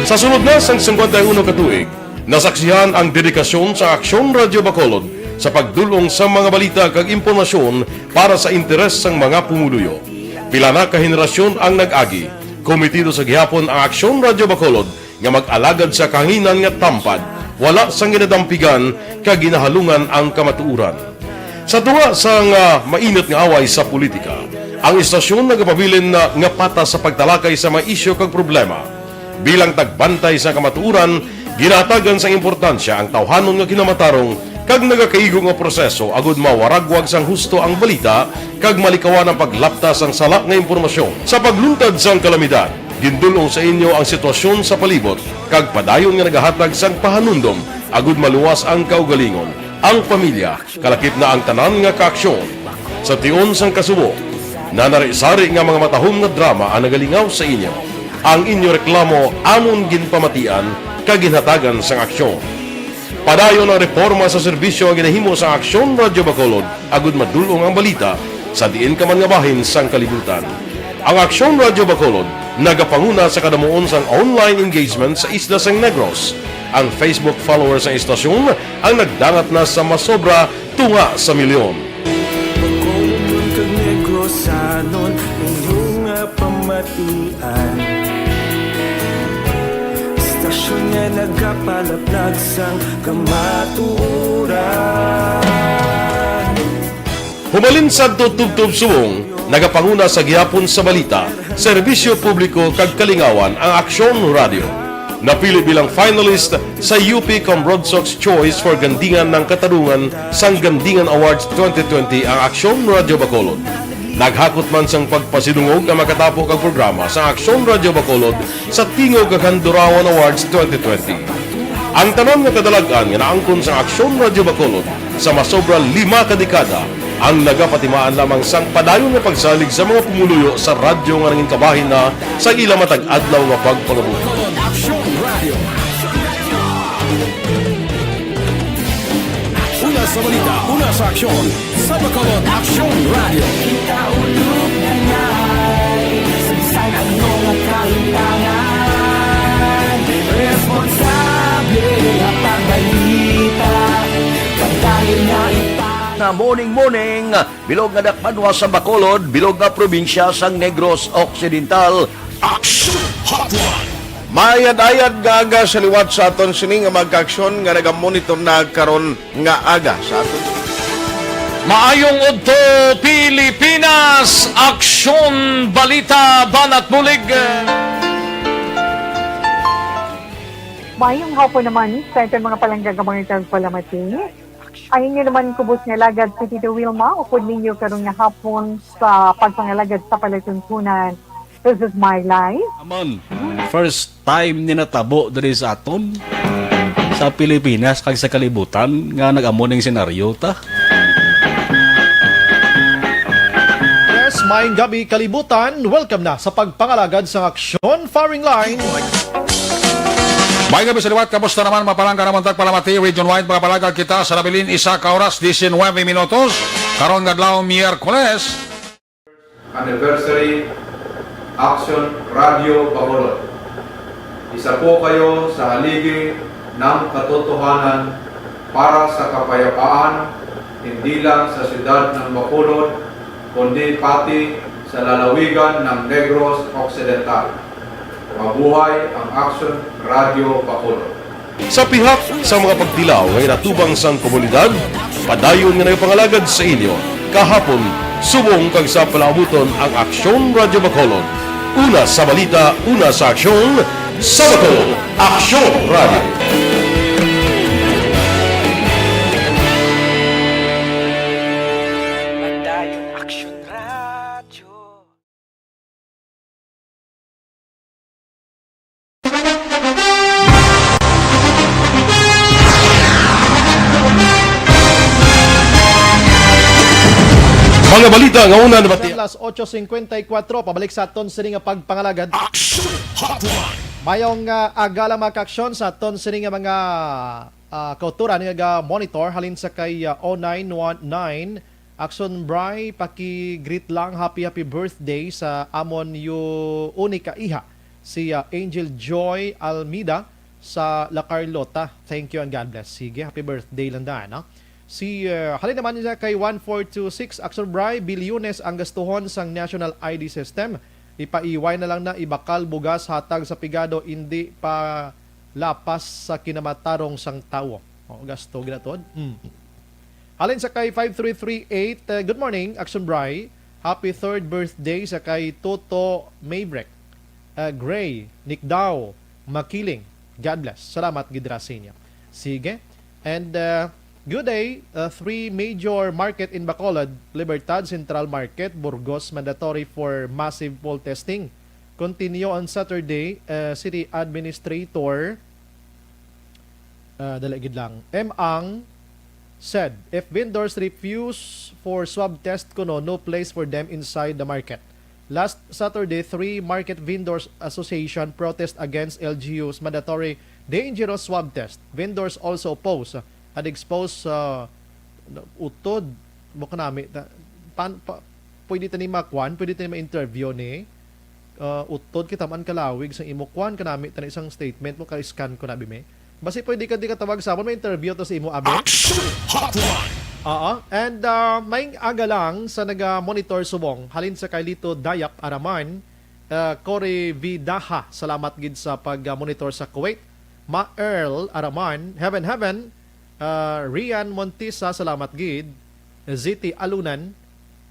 Sa sulod na sang singkwenta y uno ka tuig, nasaksihan ang dedikasyon sa Aksyon Radyo Bacolod sa pagdul-ong sa mga balita kag impormasyon para sa interes sang mga pumuluyo. Pila na ka henerasyon ang nag-agi. Kometido sa gihapon ang Aksyon Radyo Bacolod nga mag-alagad sa kahanginan nga tampad, wala sang ginadampigan kag ginahalungan ang kamatuoran. Sa tunga sang, ah, mainit nga away sa politika, ang istasyon nagapabilin na nga patas sa pagtalakay sa mga isyu kag problema. Bilang tagbantay sa kamatuoran, ginahatagan sang importansya ang tawhanon nga kinamatarong kag nagakaigo nga proseso agud mawaragwag sang husto ang balita kag malikawan ang paglapta sang sala nga impormasyon. Sa pagluntad sang kalamidad, gindul-ong sa inyo ang sitwasyon sa palibot kag padayon nga nagahatag sang pahanumdom agud maluwas ang kaugalingon, ang pamilya, kalakip na ang tanan nga kaaksyon. Sa tion sang kasubo, nanari-sari nga mga matahom nga drama ang nagalingaw sa inyo. Ang inyo reklamo amon ginpamatian kag ginhatagan sang aksyon. Padayon ang reporma sa serbisyo nga ginahimo sang Aksyon Radyo Bacolod agud madul-ong ang balita sa diin ka man nga bahin sang kalibutan. Ang Aksyon Radyo Bacolod nagapanguna sa kadamuon sang online engagement sa isla sang Negros. Ang Facebook followers sang istasyon ang nagdangat na sa masobra tunga sa milyon. Bacolod kag Negrosanon, inyo nga pamatian. Istasyon nga nagapalaplag sang kamatuoran. Humalin sadto tubtob subong, nagapanguna sa gihapon sa balita Serbisyo publiko kag kalingawan ang Aksyon Radio. Napili bilang finalist sa U P Cambrodsoc's Choice for Gandingan ng Katarungan sang Gandingan Awards twenty twenty ang Aksyon Radio Bacolod. Naghakot man sang pagpasidungog ang makatapo kag programa sa Aksyon Radio Bacolod sa Tingog kag Handurawan Awards twenty twenty. Ang tanan nga kadalag-an nga naangkon sa Aksyon Radio Bacolod sa masobra lima ka dekada ang nagapatimaan lamang sang padayon nga pagsalig sa mga pumuluyo sa radyo nga nangin kabahin na sa ila matag adlaw nga pagpangabuhi. Aksyon Radio. Una sa balita, una sa aksyon, sa Bacolod Aksyon Radio. Kita ulog na ngay, saysay ano nga kahimtangan, responsable nga pagbalita, padayon nga ipang- Na morning, morning, bilog nga dakbanwa sa Bacolod, bilog nga probinsya sang Negros Occidental. Action Hotline. Maayad-ayad nga aga sa liwat sa aton sini nga mga kaaksyon nga nagamonitor na karon nga aga sa aton. Maayong udto, Pilipinas! Aksyon, balita, banat bulig. Maayong hapon naman sa aton mga palangga nga mga tagpalamati. Ang inyo naman kubos nga alagad si Tito Wilma, upod ninyo karon nga hapon sa pagpangalagad sa palatuntunan. This is my life. Amon, first time ni natabo diri sa aton, sa Pilipinas kag sa kalibutan nga nag-amo ning senaryo ta. Yes, maayong gabi, kalibutan. Welcome na sa pagpangalagad sang aksyon, firing line. Maayong gabi sa liwat. Kamusta naman, mapalangga naman tagpalamati, region-wide, mga palangga kita sa nabilin, isa ka oras, diecinuebe minutos. Karon nga adlaw, Miyerkules. Anniversary Action Radio Bacolod. Isa po kayo sa haligi ng katotohanan para sa kapayapaan, hindi lang sa siyudad ng Bacolod, kundi pati sa lalawigan ng Negros Occidental. Mabuhay ang Action Radio Bacolod. Sa pihak sa mga pagtilaw nga ginatubang sang komunidad, padayon nga nagapangalagad sa inyo kahapon, subong kag sa palaabuton ang Aksyon Radyo Bacolod. Una sa balita, una sa aksyon, sa Bacolod, Aksyon Radyo. Padayon Aksyon Radyo. Mga balita nga una nabati. Alas ocho cincuenta y cuatro, pabalik sa aton sini nga pagpangalagad. Action Hotline. Mayong, ah, aga lang, mga kaaksyon, sa aton sini nga mga, ah, kauturan nga ga-monitor halin sa kay, ah, oh nine one nine. Action Bri, paki-greet lang, happy, happy birthday sa amon yu-, uni ka iha, si, ah, Angel Joy Almida sa La Carlota. Thank you and God bless. Sige, happy birthday lang da, no? Si, ah, halin naman niya kay one four two six, Action Bri, bilyones ang gastuhon sang National I D System. Ipaiway na lang na, ibakal, bugas, hatag sa pigado, indi pa lapas sa kinamatarong sang tawo. O, gasto, ginatod. Mm. Halin sa kay five three three eight, uh, good morning, Action Bri. Happy third birthday sa kay Toto Maybrick, uh, Gray, Nick Dao, Makiling. God bless. Salamat gid ra sa inyo. Sige. And, uh, good day, uh, three major market in Bacolod, Libertad, Central Market, Burgos, mandatory for massive poll testing. Continue on Saturday, uh, City Administrator Uh, dali gid lang. M Ang said, if vendors refuse for swab test kuno, no place for them inside the market. Last Saturday, three Market Vendors Association protest against L G U's mandatory dangerous swab test. Vendors also oppose and expose, uh, utod mo kanami. Ta-, pan-, pa-, pwede tani makuan, pwede tani ma-interview ni uh, utod kita man kalawig sa imo kuan kanami tani isang statement mo, ka-scan ko na, abi, me. Basi pwede ka di katawag sa amon, may interview to sa imo, abi. Action Hotline. Oo. And, uh, may aga lang sa naga-monitor subong, halin sa Carlito Dayap Araman, uh, Cory Vidaha, salamat gid sa pag-monitor sa Kuwait. Ma Earl Araman, Heaven Heaven, uh, Rian Montisa, salamat gid. Ziti Alunan,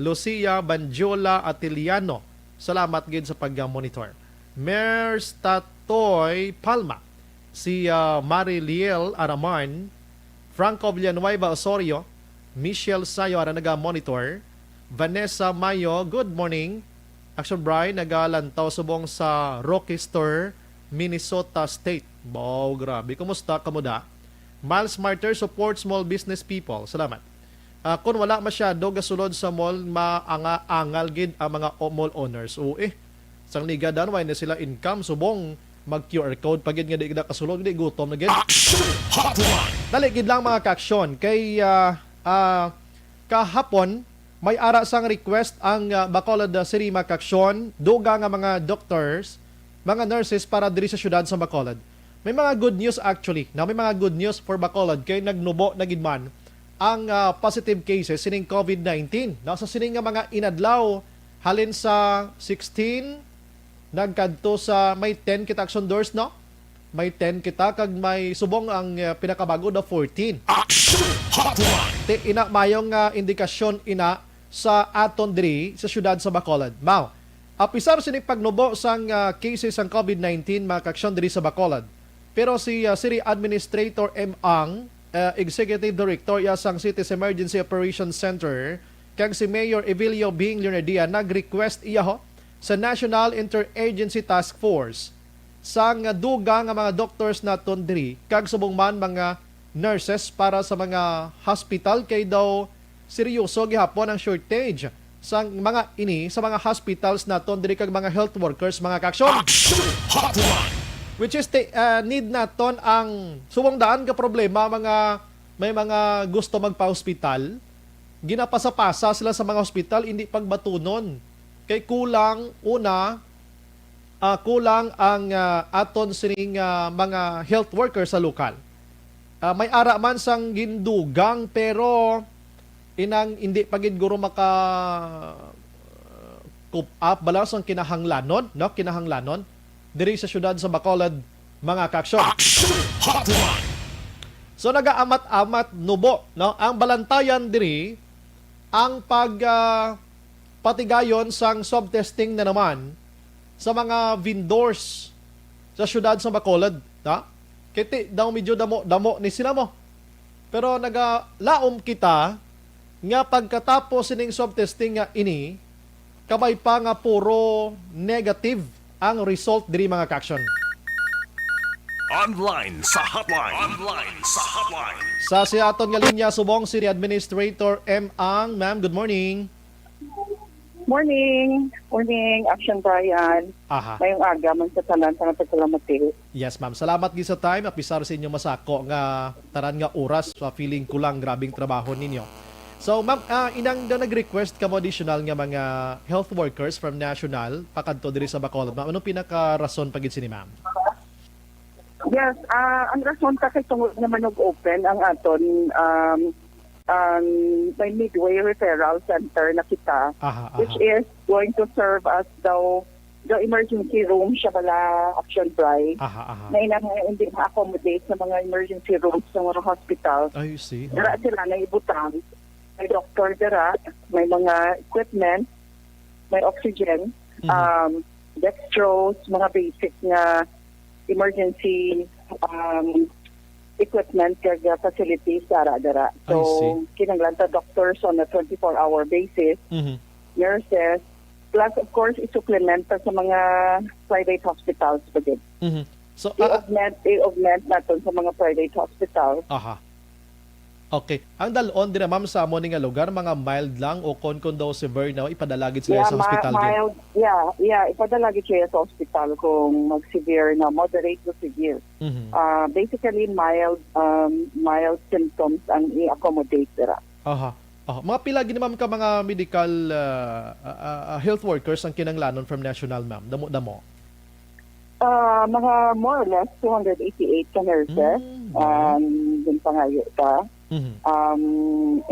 Lucia Banjola Atiliano, Salamat gid sa pag-monitor. Mers Tatoy Palma, si, ah, Mariliel Araman, Franco Villanueva Osorio, Michelle Sayo, ara naga-monitor. Vanessa Mayo, good morning. Action Brian, nagalantaw subong sa Rochester, Minnesota State. Wow, grabe. Kumusta, kamuda? Miles Martyr, support small business people. Salamat. Ah, kung wala masyado gasulod sa mall, maanga-angal gid ang mga o-, mall owners. Oo, eh. Sang liga dan, way na sila income. Subong, mag-Q R code pa gid nga di na kasulod, di gutom na gid. Action Hotline! Dali gid lang, mga ka-aksyon. Kay, ah, ah, kahapon, may ara sang request ang, ah, Bacolod, ah, City, mga ka-aksyon, dugang nga mga doctors, mga nurses para diri sa siyudad sa Bacolod. May mga good news actually, no? May mga good news for Bacolod kay nagnubo na gid man ang, ah, positive cases sining COVID nineteen, no? Sa sining nga mga inadlaw, halin sa sixteen, nagkadto sa may ten kita, Action Doors, no? May ten kita, kag may subong ang, ah, pinakabag-o na fourteen. Action Hotline! Ti ina, mayong, ah, indikasyon ina sa aton diri sa siyudad sa Bacolod. Mao, apisar sini pagnubo sang, ah, cases sang COVID nineteen, mga ka-aksyon, diri sa Bacolod, pero si, ah, City Administrator M. Ang, ah, Executive Director iya sang City's Emergency Operations Center, kag si Mayor Evilio Bing Leonardia nag-request iya ho sa National Interagency Task Force sang dugang nga mga doctors naton diri kag subong man mga nurses para sa mga hospital, kay daw seryoso gihapon ang shortage sang mga ini sa mga hospitals naton diri kag mga health workers, mga ka-aksyon. Action Hotline! Which is, ti-, ah, need naton ang subong daan ka problema, mga, may mga gusto magpa-hospital, ginapasa-pasa sila sa mga hospital, hindi pagbatunon. Kay kulang, una, ah, kulang ang, ah, aton sining, ah, mga health worker sa lokal. Ah, may ara man sang gindugang, pero inang hindi pa gid guro maka, ah, cope up bala sang kinahanglanon, no? Kinahanglanon diri sa siyudad sa Bacolod, mga ka-aksyon. Action Hotline! So, nagaamat-amat nubo, no? Ang balantayan diri, ang pag, ah, patigayon sang swab testing na naman sa mga vendors sa siyudad sa Bacolod, ha? Kay ti daw medyo damo-damo ni sila mo. Pero nagalaom kita nga pagkatapos sining swab testing nga ini, kabay pa nga puro negative ang result diri, mga ka-aksyon. Online sa hotline. Online sa hotline. Sa si aton nga linya subong si Administrator M. Ang. Ma'am, good morning. Morning. Morning, Action Brian. Aha. Mayong aga man sa tanan sa nagpagsalamati. Yes, ma'am. Salamat gid sa time. Apisar sa inyo masako nga tanan nga oras, sa feeling ko lang, grabing trabaho ninyo. So, ma'am, ah, inang daw nag-request kamo additional nga mga health workers from National pakadto diri sa Bacolod. Ma'am, anong pinakarason pa gid sini, ma'am? Yes, ah, ang rason ka kay tungod naman og open ang aton, um, ang may Midway Referral Center na kita, Aha, aha. which is going to serve as daw the emergency room siya bala, Action Bright. Aha, aha. Na inang hindi ma-accommodate sa mga emergency rooms sa mga hospital. I see. Dira sila na ibutang. May doctor dira, may mga equipment, may oxygen, Mhm. um, dextrose, mga basic nga emergency, um, equipment kag, uh, facilities ara dira. I So, see. kinahanglan ta doctors on a twenty-four hour basis, Mhm. nurses, plus of course, i-supplement ta sa mga private hospitals pa gid. Mhm. So, ah, I-augment, i-augment naton sa mga private hospitals. Aha. Okay. Ang dal-on dira, ma'am, sa amo ni nga lugar, mga mild lang o kon, kon daw severe na, ipadala gid sila Yeah, sa ma-, hospital gid? mild, yeah, yeah, ipadala gid siya sa hospital kung mag-severe na, moderate to severe. Mhm. Ah, basically, mild, um, mild symptoms ang i-accommodate dira. Aha. Aha. Mga pila gid, ma'am, ka mga medical, ah, ah, ah, health workers ang kinahanglanon from National, ma'am? Damo-damo? Ah, mga more or less two hundred eighty-eight ka nurses Mm, wow. ang ginpangayo ta. Mhm. Um,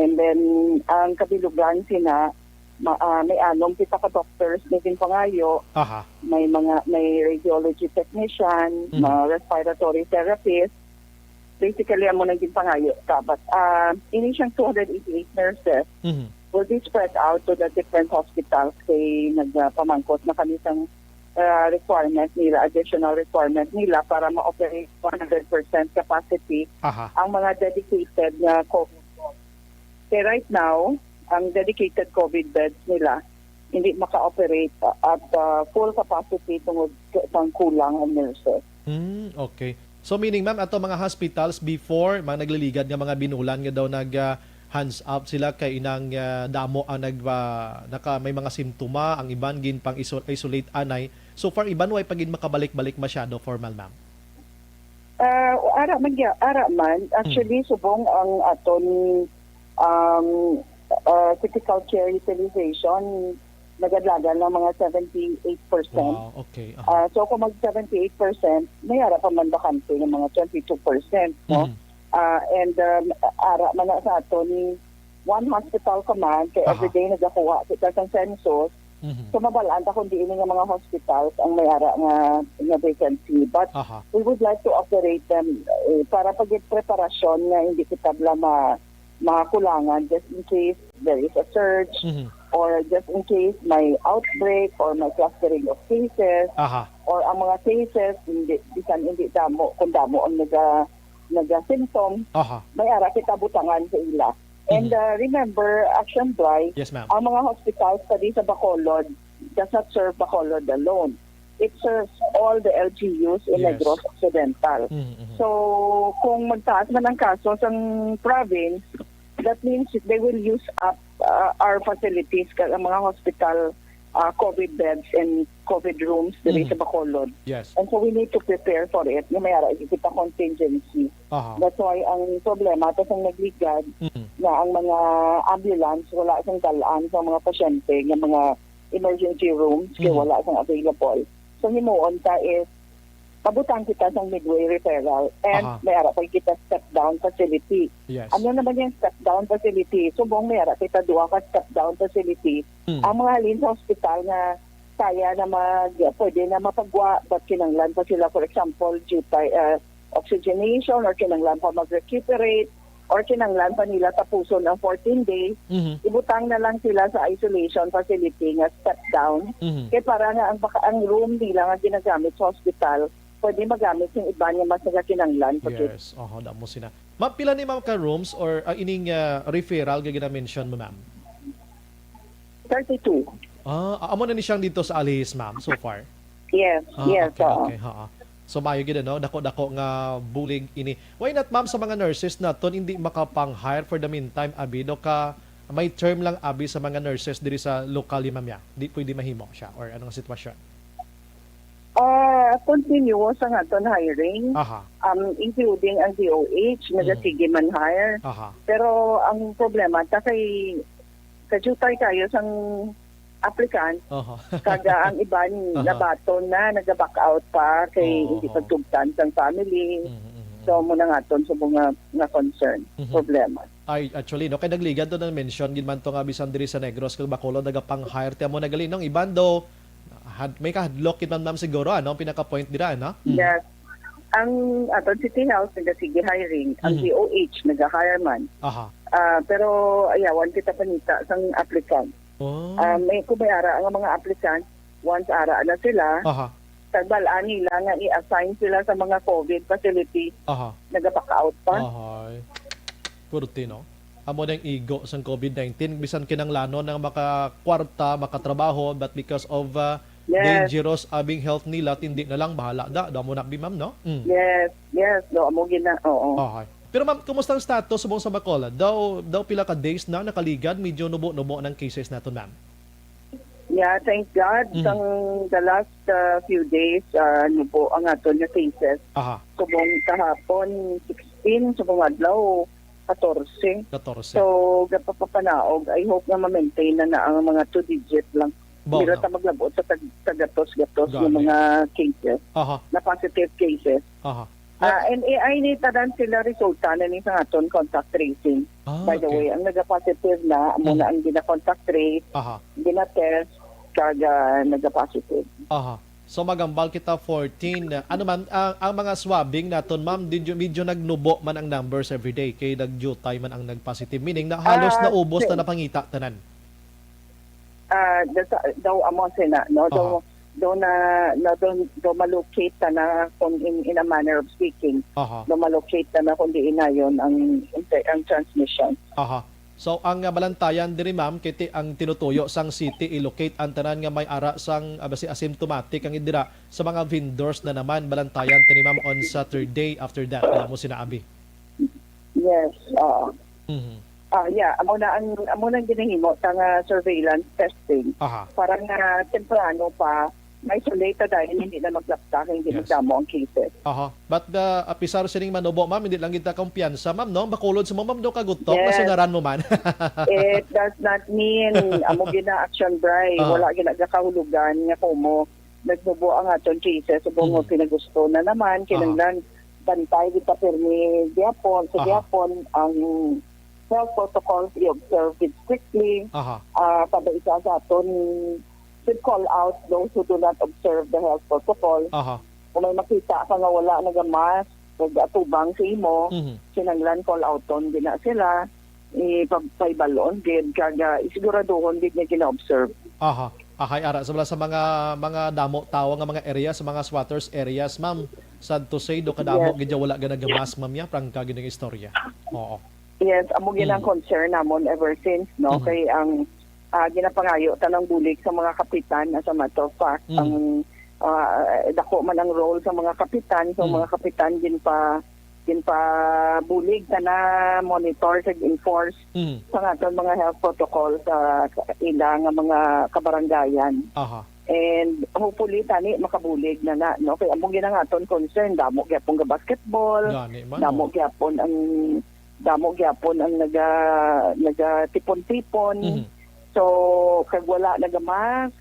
and then, ang kabilugan sina, ma-, ah, may anom kita ka doctors na ginpangayo. Aha. May mga, may radiology technician, Mhm. mga respiratory therapist. Basically, amo nang ginpangayo ta. But, ah, ini siyang two hundred eighty-eight nurses. Mhm. will be spread out to the different hospitals kay nagpamangkot na kami sang ah, requirement nila, additional requirement nila para ma-operate one hundred percent capacity Aha. ang mga dedicated na COVID beds. Kaya right now, ang dedicated COVID beds nila hindi maka-operate at ah, full capacity tungod sa kulang ang nurses. Hmm, okay. So meaning, ma'am, ato mga hospitals before, mga nagliligad nga mga binulan nga daw nag ah, hands up sila kay inang ah, damo ang nag ah, naka may mga simptoma, ang iban gin pang iso- isolate anay. So far iban way pa gid makabalik-balik masyado formal, ma'am. Ah, ara man gya-, ara man. Actually, subong ang aton um, ah, critical care utilization nagadlagan ng mga seventy-eight percent. Wow, okay. Aha. Ah, so kung mag seventy-eight percent, may ara pa man bakante ng mga twenty-two percent, no? Mhm. Ah, and um, ara man na sa aton, one hospital ka man, kay Aha. everyday nagakuha kita sa census, Mhm. so mabalaan ta kung diin nga mga hospitals ang may ara nga, nga vacancy. But Aha. we would like to operate them eh, para pag preparasyon nga hindi kita bala ma makulangan just in case there is a surge Mhm. or just in case may outbreak or may clustering of cases Aha. or ang mga cases hindi bisan hindi damo kung damo ang naga naga-symptom Aha. may ara kita butangan sa ila. And Mhm. uh, remember, Action Bri, Yes, ma'am. ang mga hospitals pwede sa Bacolod does not serve Bacolod alone. It serves all the L G Us in Yes. Negros Occidental. Mhm, mhm. So, kung magtaas man ang kaso sa province, that means they will use up uh, our facilities, kag ang mga hospital, uh, COVID beds and COVID rooms diri Mhm. sa Bacolod. Yes. And so we need to prepare for it. Nga may ara kita contingency. Aha. That's why ang problema, tapos ang nagligad, Mhm. na ang mga ambulance, wala sang dalan sa mga pasyente, nga mga emergency rooms, kay Mhm. wala sang available. So, himuon ta is, mabutang kita sang midway referral and Aha. may ara pa kita step down facility. Yes. Ano naman yung step down facility? Subong may ara kita duha ka step down facility. Hmm. Ang mga halin sa hospital nga kaya na mag, pwede na mapagwa, but kinanglan pa sila, for example, due pa, uh, oxygenation or kinanglan pa mag-recuperate or kinanglan pa nila tapuson ang fourteen days, Mhm. ibutang na lang sila sa isolation facility nga step down. Mhm. Kay para nga ang baka ang room nila nga ginagamit sa hospital, pwede magamit sa iban nga mas nagakinanglan pa gid. Yes, oho, damo sina. Ma'am, pila ni ma'am ka rooms or ah, ining ah, referral nga gina-mention mo, ma'am? Thirty-two. Ah, amo na ni siyang dito sa Alihis, ma'am, so far? Yes, Ah, yes, okay, oo. okay, ha. So maayo gid, ano, dako-dako nga bulig ini. Why not, ma'am, sa mga nurses naton hindi makapang-hire for the meantime, abi, do ka may term lang, abi, sa mga nurses diri sa lokal ni ma'am ya? Di pwede mahimo siya or anong sitwasyon? Ah, continuous ang aton hiring, Aha. um, including ang D O H, Mhm. nagasige man hire. Aha. Pero ang problema, ta kay kajutay kayo sang applicant, Aha. kag ang iban Aha. nabaton na, naga-back out pa, kay Oo, hindi oo. pagtugtan sang family. Mhm, mhm, So, mhm. mo na nga ton sa mga, nga concern, Mhm. problema. Ay, actually, no, kay nagligad to na mention gid man to nga bisan diri sa Negros kag Bacolod nagapang-hire ti amo na gali, no? Iban do had, may kahadlok gid man, ma'am, siguro, ano, ang pinaka-point dira, ano? Mm. Yes. Ang aton City Health nagasige hiring, ang Mhm. D O H naga-hire man. Aha. Ah, pero ayawan kita panita sang applicant. Oh. Ah, may, kung may ara nga mga applicant, once ara na sila, Aha. tagbal-an nila nga i-assign sila sa mga COVID facility, Aha. naga-back out pa. Ahay. Purti, no? Amo na yung igo sang COVID nineteen. Bisan kinanglanon ng makakwarta, makatrabaho, but because of uh, Yes. dangerous abing health nila, tindi na lang, bahala da. Daw mo na, bi, ma'am, no? Mm. Yes, yes. Do, amo gina, oo. Okay. Pero ma'am, kumusta ang status subong sa Bacolod? Daw, daw pila ka days na nakaligad, medyo nubo-nubo ng cases nato, ma'am. Yeah, thank God. Mhm. Sang the last uh, few days, uh, nubo ang aton nga cases. Aha. Subong kahapon, sixteen, subong adlaw, katorse. Katorse. So, gapapapanaog. I hope nga ma-maintain na na ang mga two-digit lang. Baw Dira na. ta maglabot sa tag- sa gatos-gatos ng Gani. mga cases, Aha. na positive cases. Aha. Ah, Ay, and A I ni tanan sila resulta na ni sa aton contact tracing. Ah, By the okay. way, ang nagapositive na, amo Mm. na ang gina-contact trace, Aha. gina-test, kag ah, nagapositive. Aha. So, magambal kita fourteen. Ano man, ang, ang mga swabbing naton, ma'am, medyo, medyo nagnubo man ang numbers every day kay nag-due time man ang nag-positive. Meaning na halos Ah, naubos na sir. Napangita tanan. Ah, da-, sa-, daw amo sina, no? Daw, Aha. daw na, na daw, daw malocate ta na kung in, in a manner of speaking. Aha. Daw malocate ta na kung diin nayon ang, ang transmission. Aha. So, ang, ah, balantayan diri, ma'am, kay ti-, ang tinutuyo sang city, i-locate ang tanan nga may ara sang, ah, basi asymptomatic ang dira sa mga vendors na naman. Balantayan tani, ma'am, on Saturday after that. Wala mo sina abi. Yes, oo. Mhm. Ah, yeah, amo na ang, amo na ang ginahimo ta nga surveillance testing. Aha. Para nga temprano pa, ma-isolate ta dahil hindi na maglapta kay hindi Yes. magdamo ang cases. Aha. But, uh, apisar sining manubo, ma'am, hindi lang kita kumpiyansa, ma'am, no? Bakulod sa mo, ma'am, do kagutok, Yes. nasunaran mo man. It does not mean amo gina action, Bri. Ah. Wala gina gakahulugan nga kumo nagnubo ang aton cases. Subong mo Mhm. pinagusto na naman, Aha. kinahanglan bantay kita pirmi gyapon. Sa Aha. gyapon, ang health protocols i-observe gid strictly. Aha. Ah, kada isa sa aton should call out those who do not observe the health protocol. Aha. Kung may makita ka nga wala naga-mask, nag-atubang sa imo, Mhm. kinahanglan call outon gid na sila, ipabal-on gid, kag, ah, isiguraduhon gid nga gina-observe. Aha. Ahay, ara, sa, sa mga, mga damo tawo nga mga area, sa mga squatters areas, ma'am, sad to say, do kadamo Yes. gid ya wala ga nagamask, ma'am, ya, prangka gid ang istorya. Oo. Yes, amo gid ang Mm. concern namon ever since, no? Mhm. Kay ang, ah, ginapangayo ta ng bulig sa mga kapitan, as a matter of fact, Mm. ang, ah, dako man ang role sa mga kapitan, so Mm. mga kapitan ginpa-, ginpabulig ta na monitor kag enforce Mm. sa aton mga health protocol sa ila nga mga kabarangayan. Aha. And hopefully, tani makabulig na na, no? Kay amo gid ang aton concern, damo gyapon ga basketball, Gani man, damo oh. gyapon ang, damo gyapon ang naga-, nagatipon-tipon. Mhm. So, kag wala naga-mask,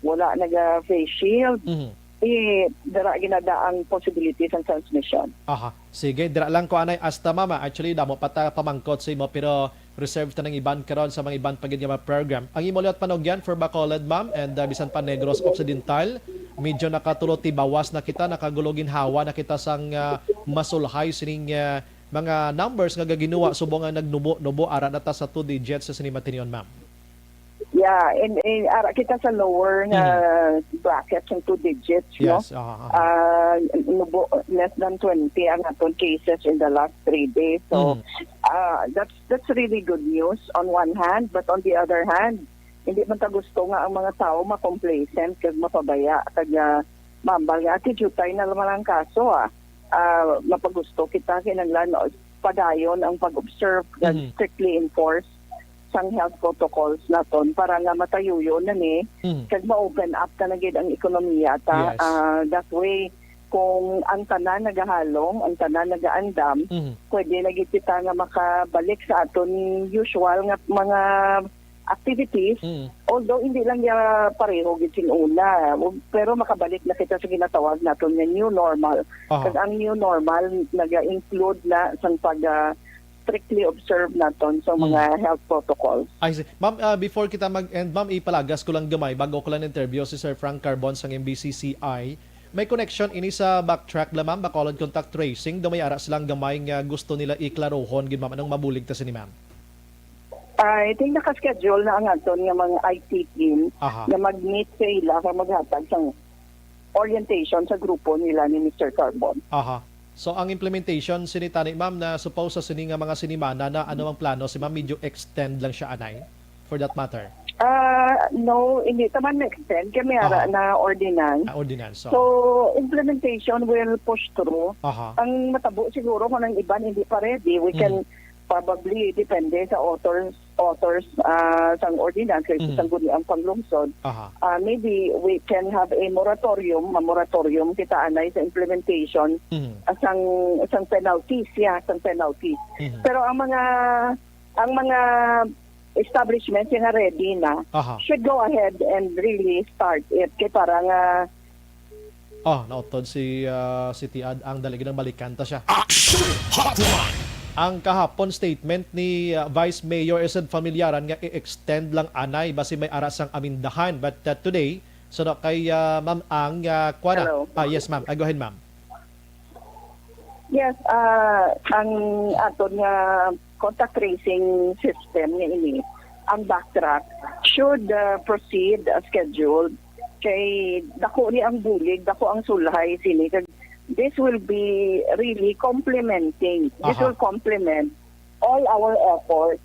wala naga-face shield, Mhm. eh, dara ginada ang possibility sang transmission. Aha. Sige, dira lang ko anay hasta, mama. Actually, damo pa ta pamangkot sa imo, pero reserve ta ng iban karon sa mga iban pa gid nga mga program. Ang imo liwat panugyan for Bacolod, ma'am, and, uh, bisan pa Negros Occidental, medyo nakatulo tibawas na kita, nakagulo ginhawa na kita sang, uh, masulhay sining, uh, mga numbers nga gaginuwa subong nga nagnubo-nubo ara na ta sa two digits sa sini matinyon, ma'am. Yeah, in, in, ara kita sa lower nga Mhm. bracket sang two digits, no? Yes, aha, aha. Ah, nubo, less than twenty ang aton cases in the last three days. So, Mhm. ah, that's, that's really good news on one hand, but on the other hand, hindi man ta gusto nga ang mga tao ma-complacent kag mapabaya kag, ah, mambal nga, "Ati, diutay na lamang ang kaso, ah." Ah, mapagusto kita, kinahanglan, no, padayon ang pag-observe kag Mhm. strictly enforce sang health protocols naton para nga matayuyo na ni Mhm. kag ma-open up ta na gid ang ekonomiya ta. Yes. Ah, that way, kung ang tanan nagahalong, ang tanan nagaandam, Mhm. pwede na gid kita nga makabalik sa aton usual nga mga activities. Mhm. Although hindi lang ya pareho gid sing una, pero makabalik na kita sa ginatawag naton nga new normal. Aha. Kag ang new normal naga-include na sang pag, ah, strictly observe naton sa Mm. mga health protocols. I see. Ma'am, ah, before kita mag-end, ma'am, ipalagas ko lang gamay bago ko lang interview si Sir Frank Carbon sang M B C C I. May connection ini sa Backtrack la, ma'am, Bacolod contact tracing, daw may ara silang gamay nga gusto nila iklarohon gid, ma'am. Anong mabulig ta sini, ma'am? I think naka-schedule na ang aton nga mga I T team Aha. na mag-meet sa ila kag maghatag sang orientation sa grupo nila ni Mister Carbon. Aha. So, ang implementation sini tani, ma'am, na suppose sa sini nga mga sinimana na ano ang plano si ma'am, medyo extend lang siya anay for that matter? Ah, no, hindi ta man ma-extend kay may ara Aha. na ordinance. Ah, ordinance, so. So, implementation will push through. Aha. Ang matabo siguro kung ang iban hindi pa ready, we can Mm. probably, depende sa authors, authors, ah, sang ordinance, kay Mm. sang guni ang panglungsod. Aha. Ah, maybe we can have a moratorium, ma-moratorium kita anay sa implementation, Mm. ah, sang, sang penalties, yeah, sang penalties. Mm. Pero ang mga, ang mga establishments nga ready na Aha. should go ahead and really start it. Kay para nga Oh, nautod si, ah, si Tiad ang dali ginang balikan ta siya. Action Hotline! Ang kahapon statement ni, ah, Vice Mayor Esed Familiaran nga i-extend lang anay basi may ara sang amindahan. But, ah, today, So, no, kay, ah, Ma'am Ang, ah, kuwan na. Hello. Ah, yes, ma'am. Ah, go ahead, ma'am. Yes, ah, ang aton nga contact tracing system nga ini, ang Backtrack, should, ah, proceed as scheduled. Kay dako ni ang bulig, dako ang sulhay sini. Kag this will be really complementing. This Aha. will complement all our efforts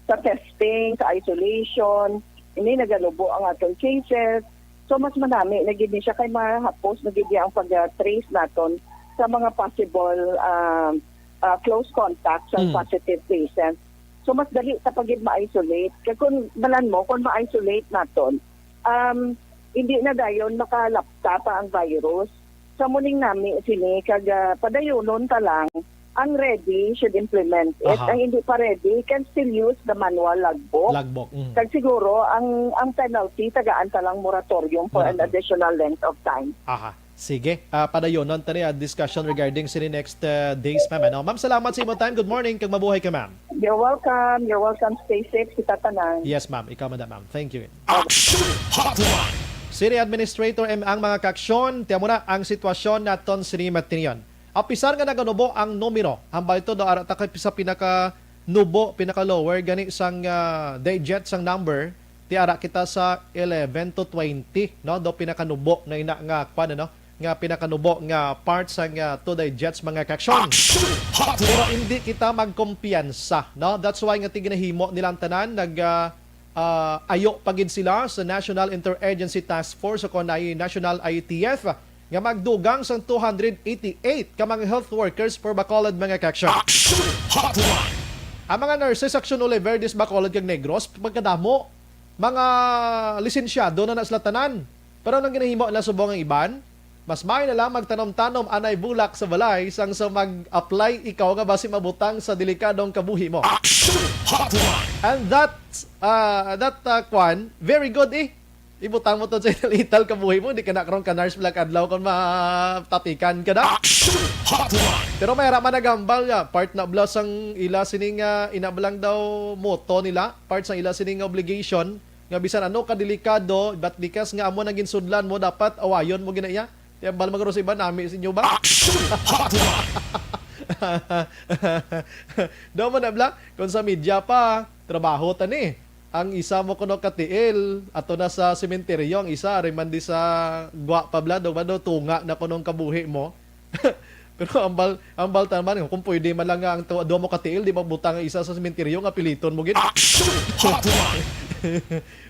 sa testing, sa isolation. Ini naganubo ang aton cases. So, mas manami na gid ni siya kay mahapos na gid ang pag-trace naton sa mga possible, ah, ah, close contacts sa Mm. positive patients. So, mas dali ta pa gid ma-isolate. Kay kung balan mo, kung ma-isolate naton, um, hindi na dayon makalapta pa ang virus. Sa muning nami sini, kag, ah, padayonon ta lang, ang ready should implement it. Aha. Ang hindi pa ready can still use the manual logbook. Logbook. Mm. Kag siguro, ang ang penalty, tagaan ta lang moratorium for an Moratorium. Additional length of time. Aha. Sige, ah, padayonon ta ni, ah, discussion regarding sini next, ah, days, ma'am. Ano? Ma'am, salamat sa imo time. Good morning, kag mabuhay ka, ma'am. You're welcome. You're welcome. Stay safe, kita tanan. Yes, ma'am. Ikaw, madam, ma'am. Thank you. Action Hotline. City Administrator M ang mga kaaksyon, tiyan mo na ang sitwasyon naton sini matinyon. Apisar nga naganubo ang numero, hambal ito daw ara ta kay sa pinaka nubo, pinaka lower gani sang, ah, digit sang number, ti ara kita sa eleven to twenty, no? Do pinakanubo na ina nga kwan, ano? Nga pinakanubo nga part sang, ah, two digits, mga kaaksyon. Action Pero Hotline. Hindi kita magkumpiyansa, no? That's why nga tiginahimo nila ang tanan, nag, ah, ah, ayo pa gid sila sa National Interagency Task Force o kon ay National I T F nga magdugang sang two hundred eighty-eight ka mga health workers for Bacolod, mga kaaksyon. Action Hotline. Ang mga nurses sa Action Oliver, Bacolod kag Negros, pagkadamo, mga lisensyado na na sila tanan. Pero anong ginahimo nila subong ang iban? Mas maayo na lang magtanom-tanom anay bulak sa balay sang sa mag-apply ikaw nga basi mabutang sa delikadong kabuhi mo. Action Hotline. And that, uh, that uh, kwan, very good eh. Ibutang mo to sa ital-ital kabuhi mo, di ka na karon ka nurse black adlaw kung matapikan ka na. Action Hotline. Pero may ra man naghambal nga part na bala sang ila sining, ah, ina bala daw moto nila, part sang ila sining obligation nga bisan ano ka delikado, but because nga amo nang ginsudlan mo, dapat awayon mo gina iya. Ti hambal magro sa iba, nami sa inyo ba? Action Hotline. Daw mo na bala, kung sa media pa, trabaho ta ni. Ang isa mo kuno ka tiil, ato na sa sementeryo, ang isa ari man di sa gwa pa bala, daw ba daw tunga na kunong kabuhi mo. Pero ang bal, ang balta naman, kung pwede man lang nga ang tu- duha mo ka tiil, di magbutang ang isa sa sementeryo nga piliton mo gid. Action Hotline.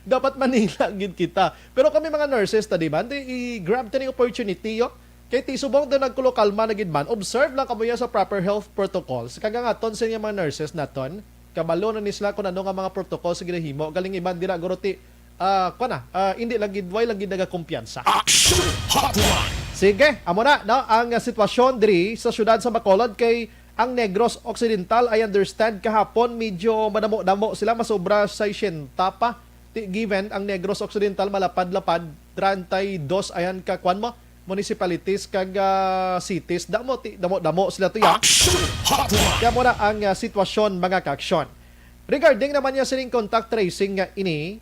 Dapat manila gid kita. Pero kami mga nurses ta di man, di i-grab ta ning opportunity, yo. Kay ti subong daw nagkulokalma na gid man, observe lang kamo yan sa proper health protocols. Kag ang aton sa inyo mga nurses naton, kabalo na ni sila kung ano nga mga protocols nga ginahimo. Galing iban dira guro ti, ah, kuwan na, ah, hindi lang gid, way lang gid nagakumpiyansa. Action Hotline. Sige, amo na, no, ang, ah, sitwasyon diri sa siyudad sa Bacolod kay ang Negros Occidental, I understand, kahapon medyo madamo-damo sila, masobra sesenta pa. Ti, given ang Negros Occidental malapad-lapad, treinta y dos ayan ka, kwan mo, municipalities kag, ah, cities. Damo, ti, damo-damo sila to, ya. Action Hotline. Kaya mo na ang, ah, sitwasyon, mga kaaksyon. Regarding naman niya sining contact tracing nga ini,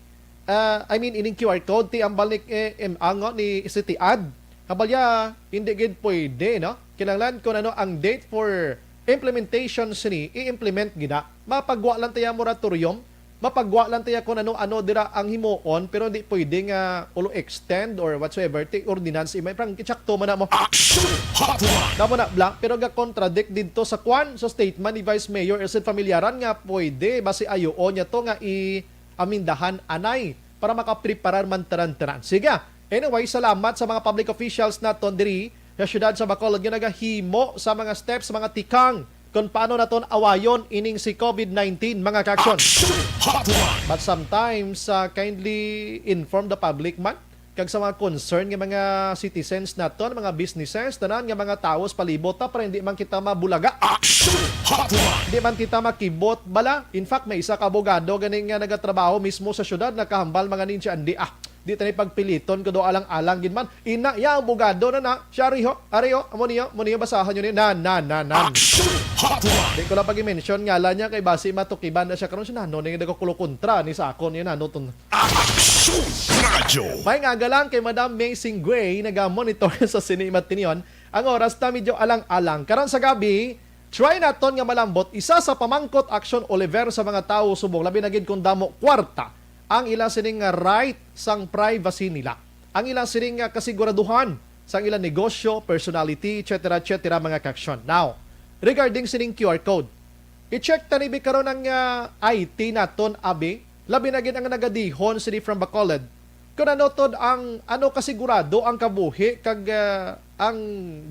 ah, I mean, ining Q R code, ti ambal ni, eh, M A nga ni City Ad. Ambal ya, hindi gid pwede, no? Kinahanglan kung ano ang date for implementation sini, i-implement gid na. Mapagwa lang tayo moratorium, mapagwa lang tayo kung ano-ano dira ang himuon, pero hindi pwede nga ulo extend or whatsoever, ti ordinance, imay parang gitsakto man na mo. Action Hotline. Damo na, Blanc, pero ga-contradict didto sa kwan, sa statement ni Vice Mayor Ercid Familiaran nga pwede, basi ayoon niya to nga i-amindahan anay para makapreparar man tanan-tanan. Sige, anyway, salamat sa mga public officials naton diri sa siyudad sa Bacolod nga nagahimo sa mga steps, mga tikang kung paano naton awayon ining si COVID nineteen, mga kaaksyon. Action Hotline. But sometimes, uh, kindly inform the public man kag sa mga concern nga mga citizens naton, mga businesses, tanan nga mga tawo sa palibot ta, para hindi man kita mabulaga. Action Hotline. Hindi man kita makibot bala. In fact, may isa ka abogado gani nga nagatrabaho mismo sa syudad, nakahambal mga ninja andi, ah, di tani pagpiliton ko do alang-alang gid man. Ina, ya, abogado na na. Siya, ari ho, ari ho, amo niyo, amo niyo, basahon niyo ni. Na, na, na, na. Action Hotline. Di ko lang pag-mention ngalan niya kay basi matukiban na siya karon, siya nano ning nagkukulo kontra ni sa akon, yun, ano, tun- Aksyon Radio. May nga galang kay Madam May Singway, naga-monitor sa sini matinyon. Ang oras na medyo alang-alang. Karon sa gabi, try naton nga malambot. Isa sa pamangkot, Aksyon, Oliver, sa mga tawo subong, labi na gid kung damo kwarta ang ila sining nga right sang privacy nila, ang ila sining nga kasiguraduhan sang ila negosyo, personality, et cetera, et cetera, mga ka-aksyon. Now, regarding sining Q R code, i-check ta ni bi karon ang, ah, I T naton, abi. Labi na gid ang nagadihon sini from Bacolod. Kung ano tod ang, ano kasigurado ang kabuhi kag, ah, ang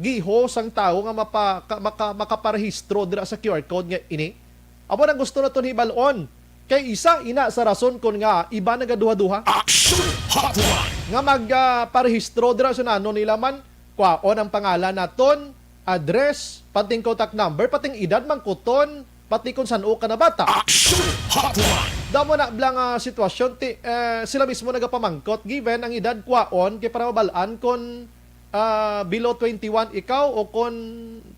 giho sang tawo nga mapa-, ka-, maka-, makaparehistro dira sa Q R code nga ini? Amo nang gusto naton hibal-on. Kay isa ina sa rason kon nga iba nagaduha-duha Action Hotline. Nga mag, ah, parehistro dira sa nano nila man, kwaon ang pangalan naton, address, pati ang contact number, pati ang edad, mangkuton, pati kung san-o ka nabata. Action Hotline. Damo na bala nga sitwasyon, ti, eh, sila mismo nagapamangkot, given ang edad kwaon, kay para mabal-an kon, ah, below twenty-one ikaw o kon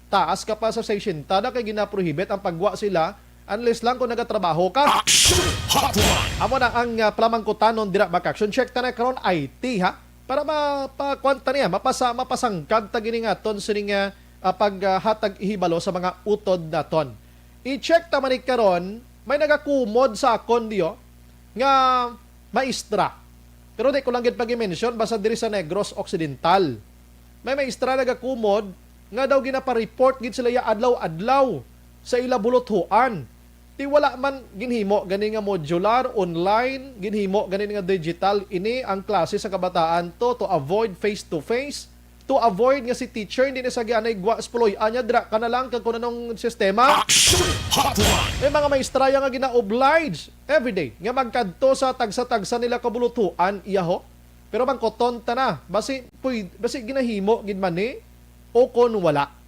taas ka pa sa sesenta na, kay ginaprohibit ang pagwa sila unless lang kung nagatrabaho ka. Action Hotline. Amo na ang, ah, pamangkutanon dira, mga ka-aksyon. Check ta na karon I T, ha? Para mapakuan ta niya, mapasa-, mapasangkag ta gini nga aton sining, ah, ah, pag, ah, hatag hibalo sa mga utod naton. I-check ta man ni karon, may nagakumod sa akon diyo nga maestra. Pero di ko lang gid pag-mention, basta diri sa Negros Occidental. May maestra nagakumod nga daw ginapa-report gid sila ya adlaw-adlaw sa ila buluthuan. Ti wala man ginhimo gani nga modular, online, ginhimo gani nga digital ini ang klase sa kabataan to, to avoid face to face, to avoid nga si teacher hindi na sa gianay gwa sa puloy-an niya, dira ka na lang kag kung anong sistema. Action Hotline. May mga maestra ya nga gina-oblige everyday nga magkadto sa tagsa-tagsa nila kabulutuan, iya ho. Pero mangkuton ta na, basi, puy-, basi ginahimo gid man ni o kon wala.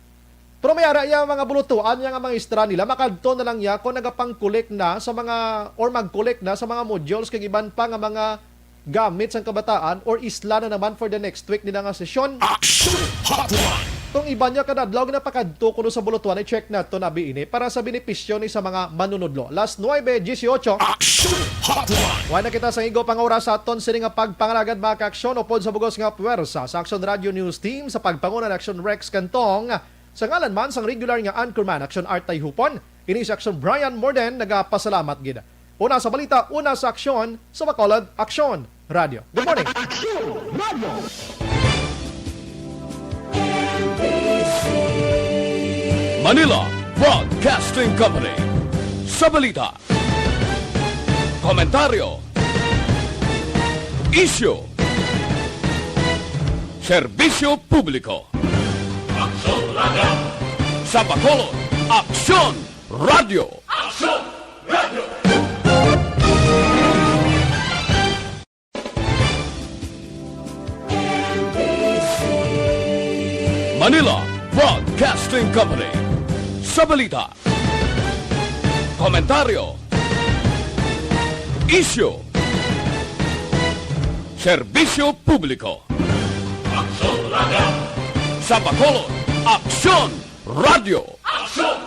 Pero may ara ya mga bulutuan ya nga mga istra nila, makadto na lang ya kung nagapang-collect na sa mga, or mag-collect na sa mga modules kag iban pa nga mga gamit sang kabataan or isla na naman for the next week nila nga sesyon. Action Hotline. Kung iban ya kada adlaw ginapakadto kuno sa bulutuan, i-check nato na abi ini para sa benepisyo ni sa mga manunudlo. Las nuebe dieciocho. Action Hotline. Wala na kita sa igo pang oras sa aton sini nga pagpangalagad, mga ka-aksyon, upod sa bugos nga puwersa sa Action Radio News Team sa pagpanguna ni Action Rex Cantong, sa ngalan man sang regular nga anchorman, Action Art Tayhupon, ini si Action Brian Morden, nagapasalamat gid. Una sa balita, una sa aksyon, sa Bacolod Aksyon Radio. Good morning. Action Radio. Manila Broadcasting Company. Sa balita, komentaryo, isyu, serbisyo publiko. Aksyon Radio. Sa Bacolod, Aksyon Radio. Aksyon Radio. Manila Broadcasting Company. Sa balita, komentaryo, isyu, serbisyo publiko. Aksyon Radio. Sa Bacolod, Aksyon Radio. Aksyon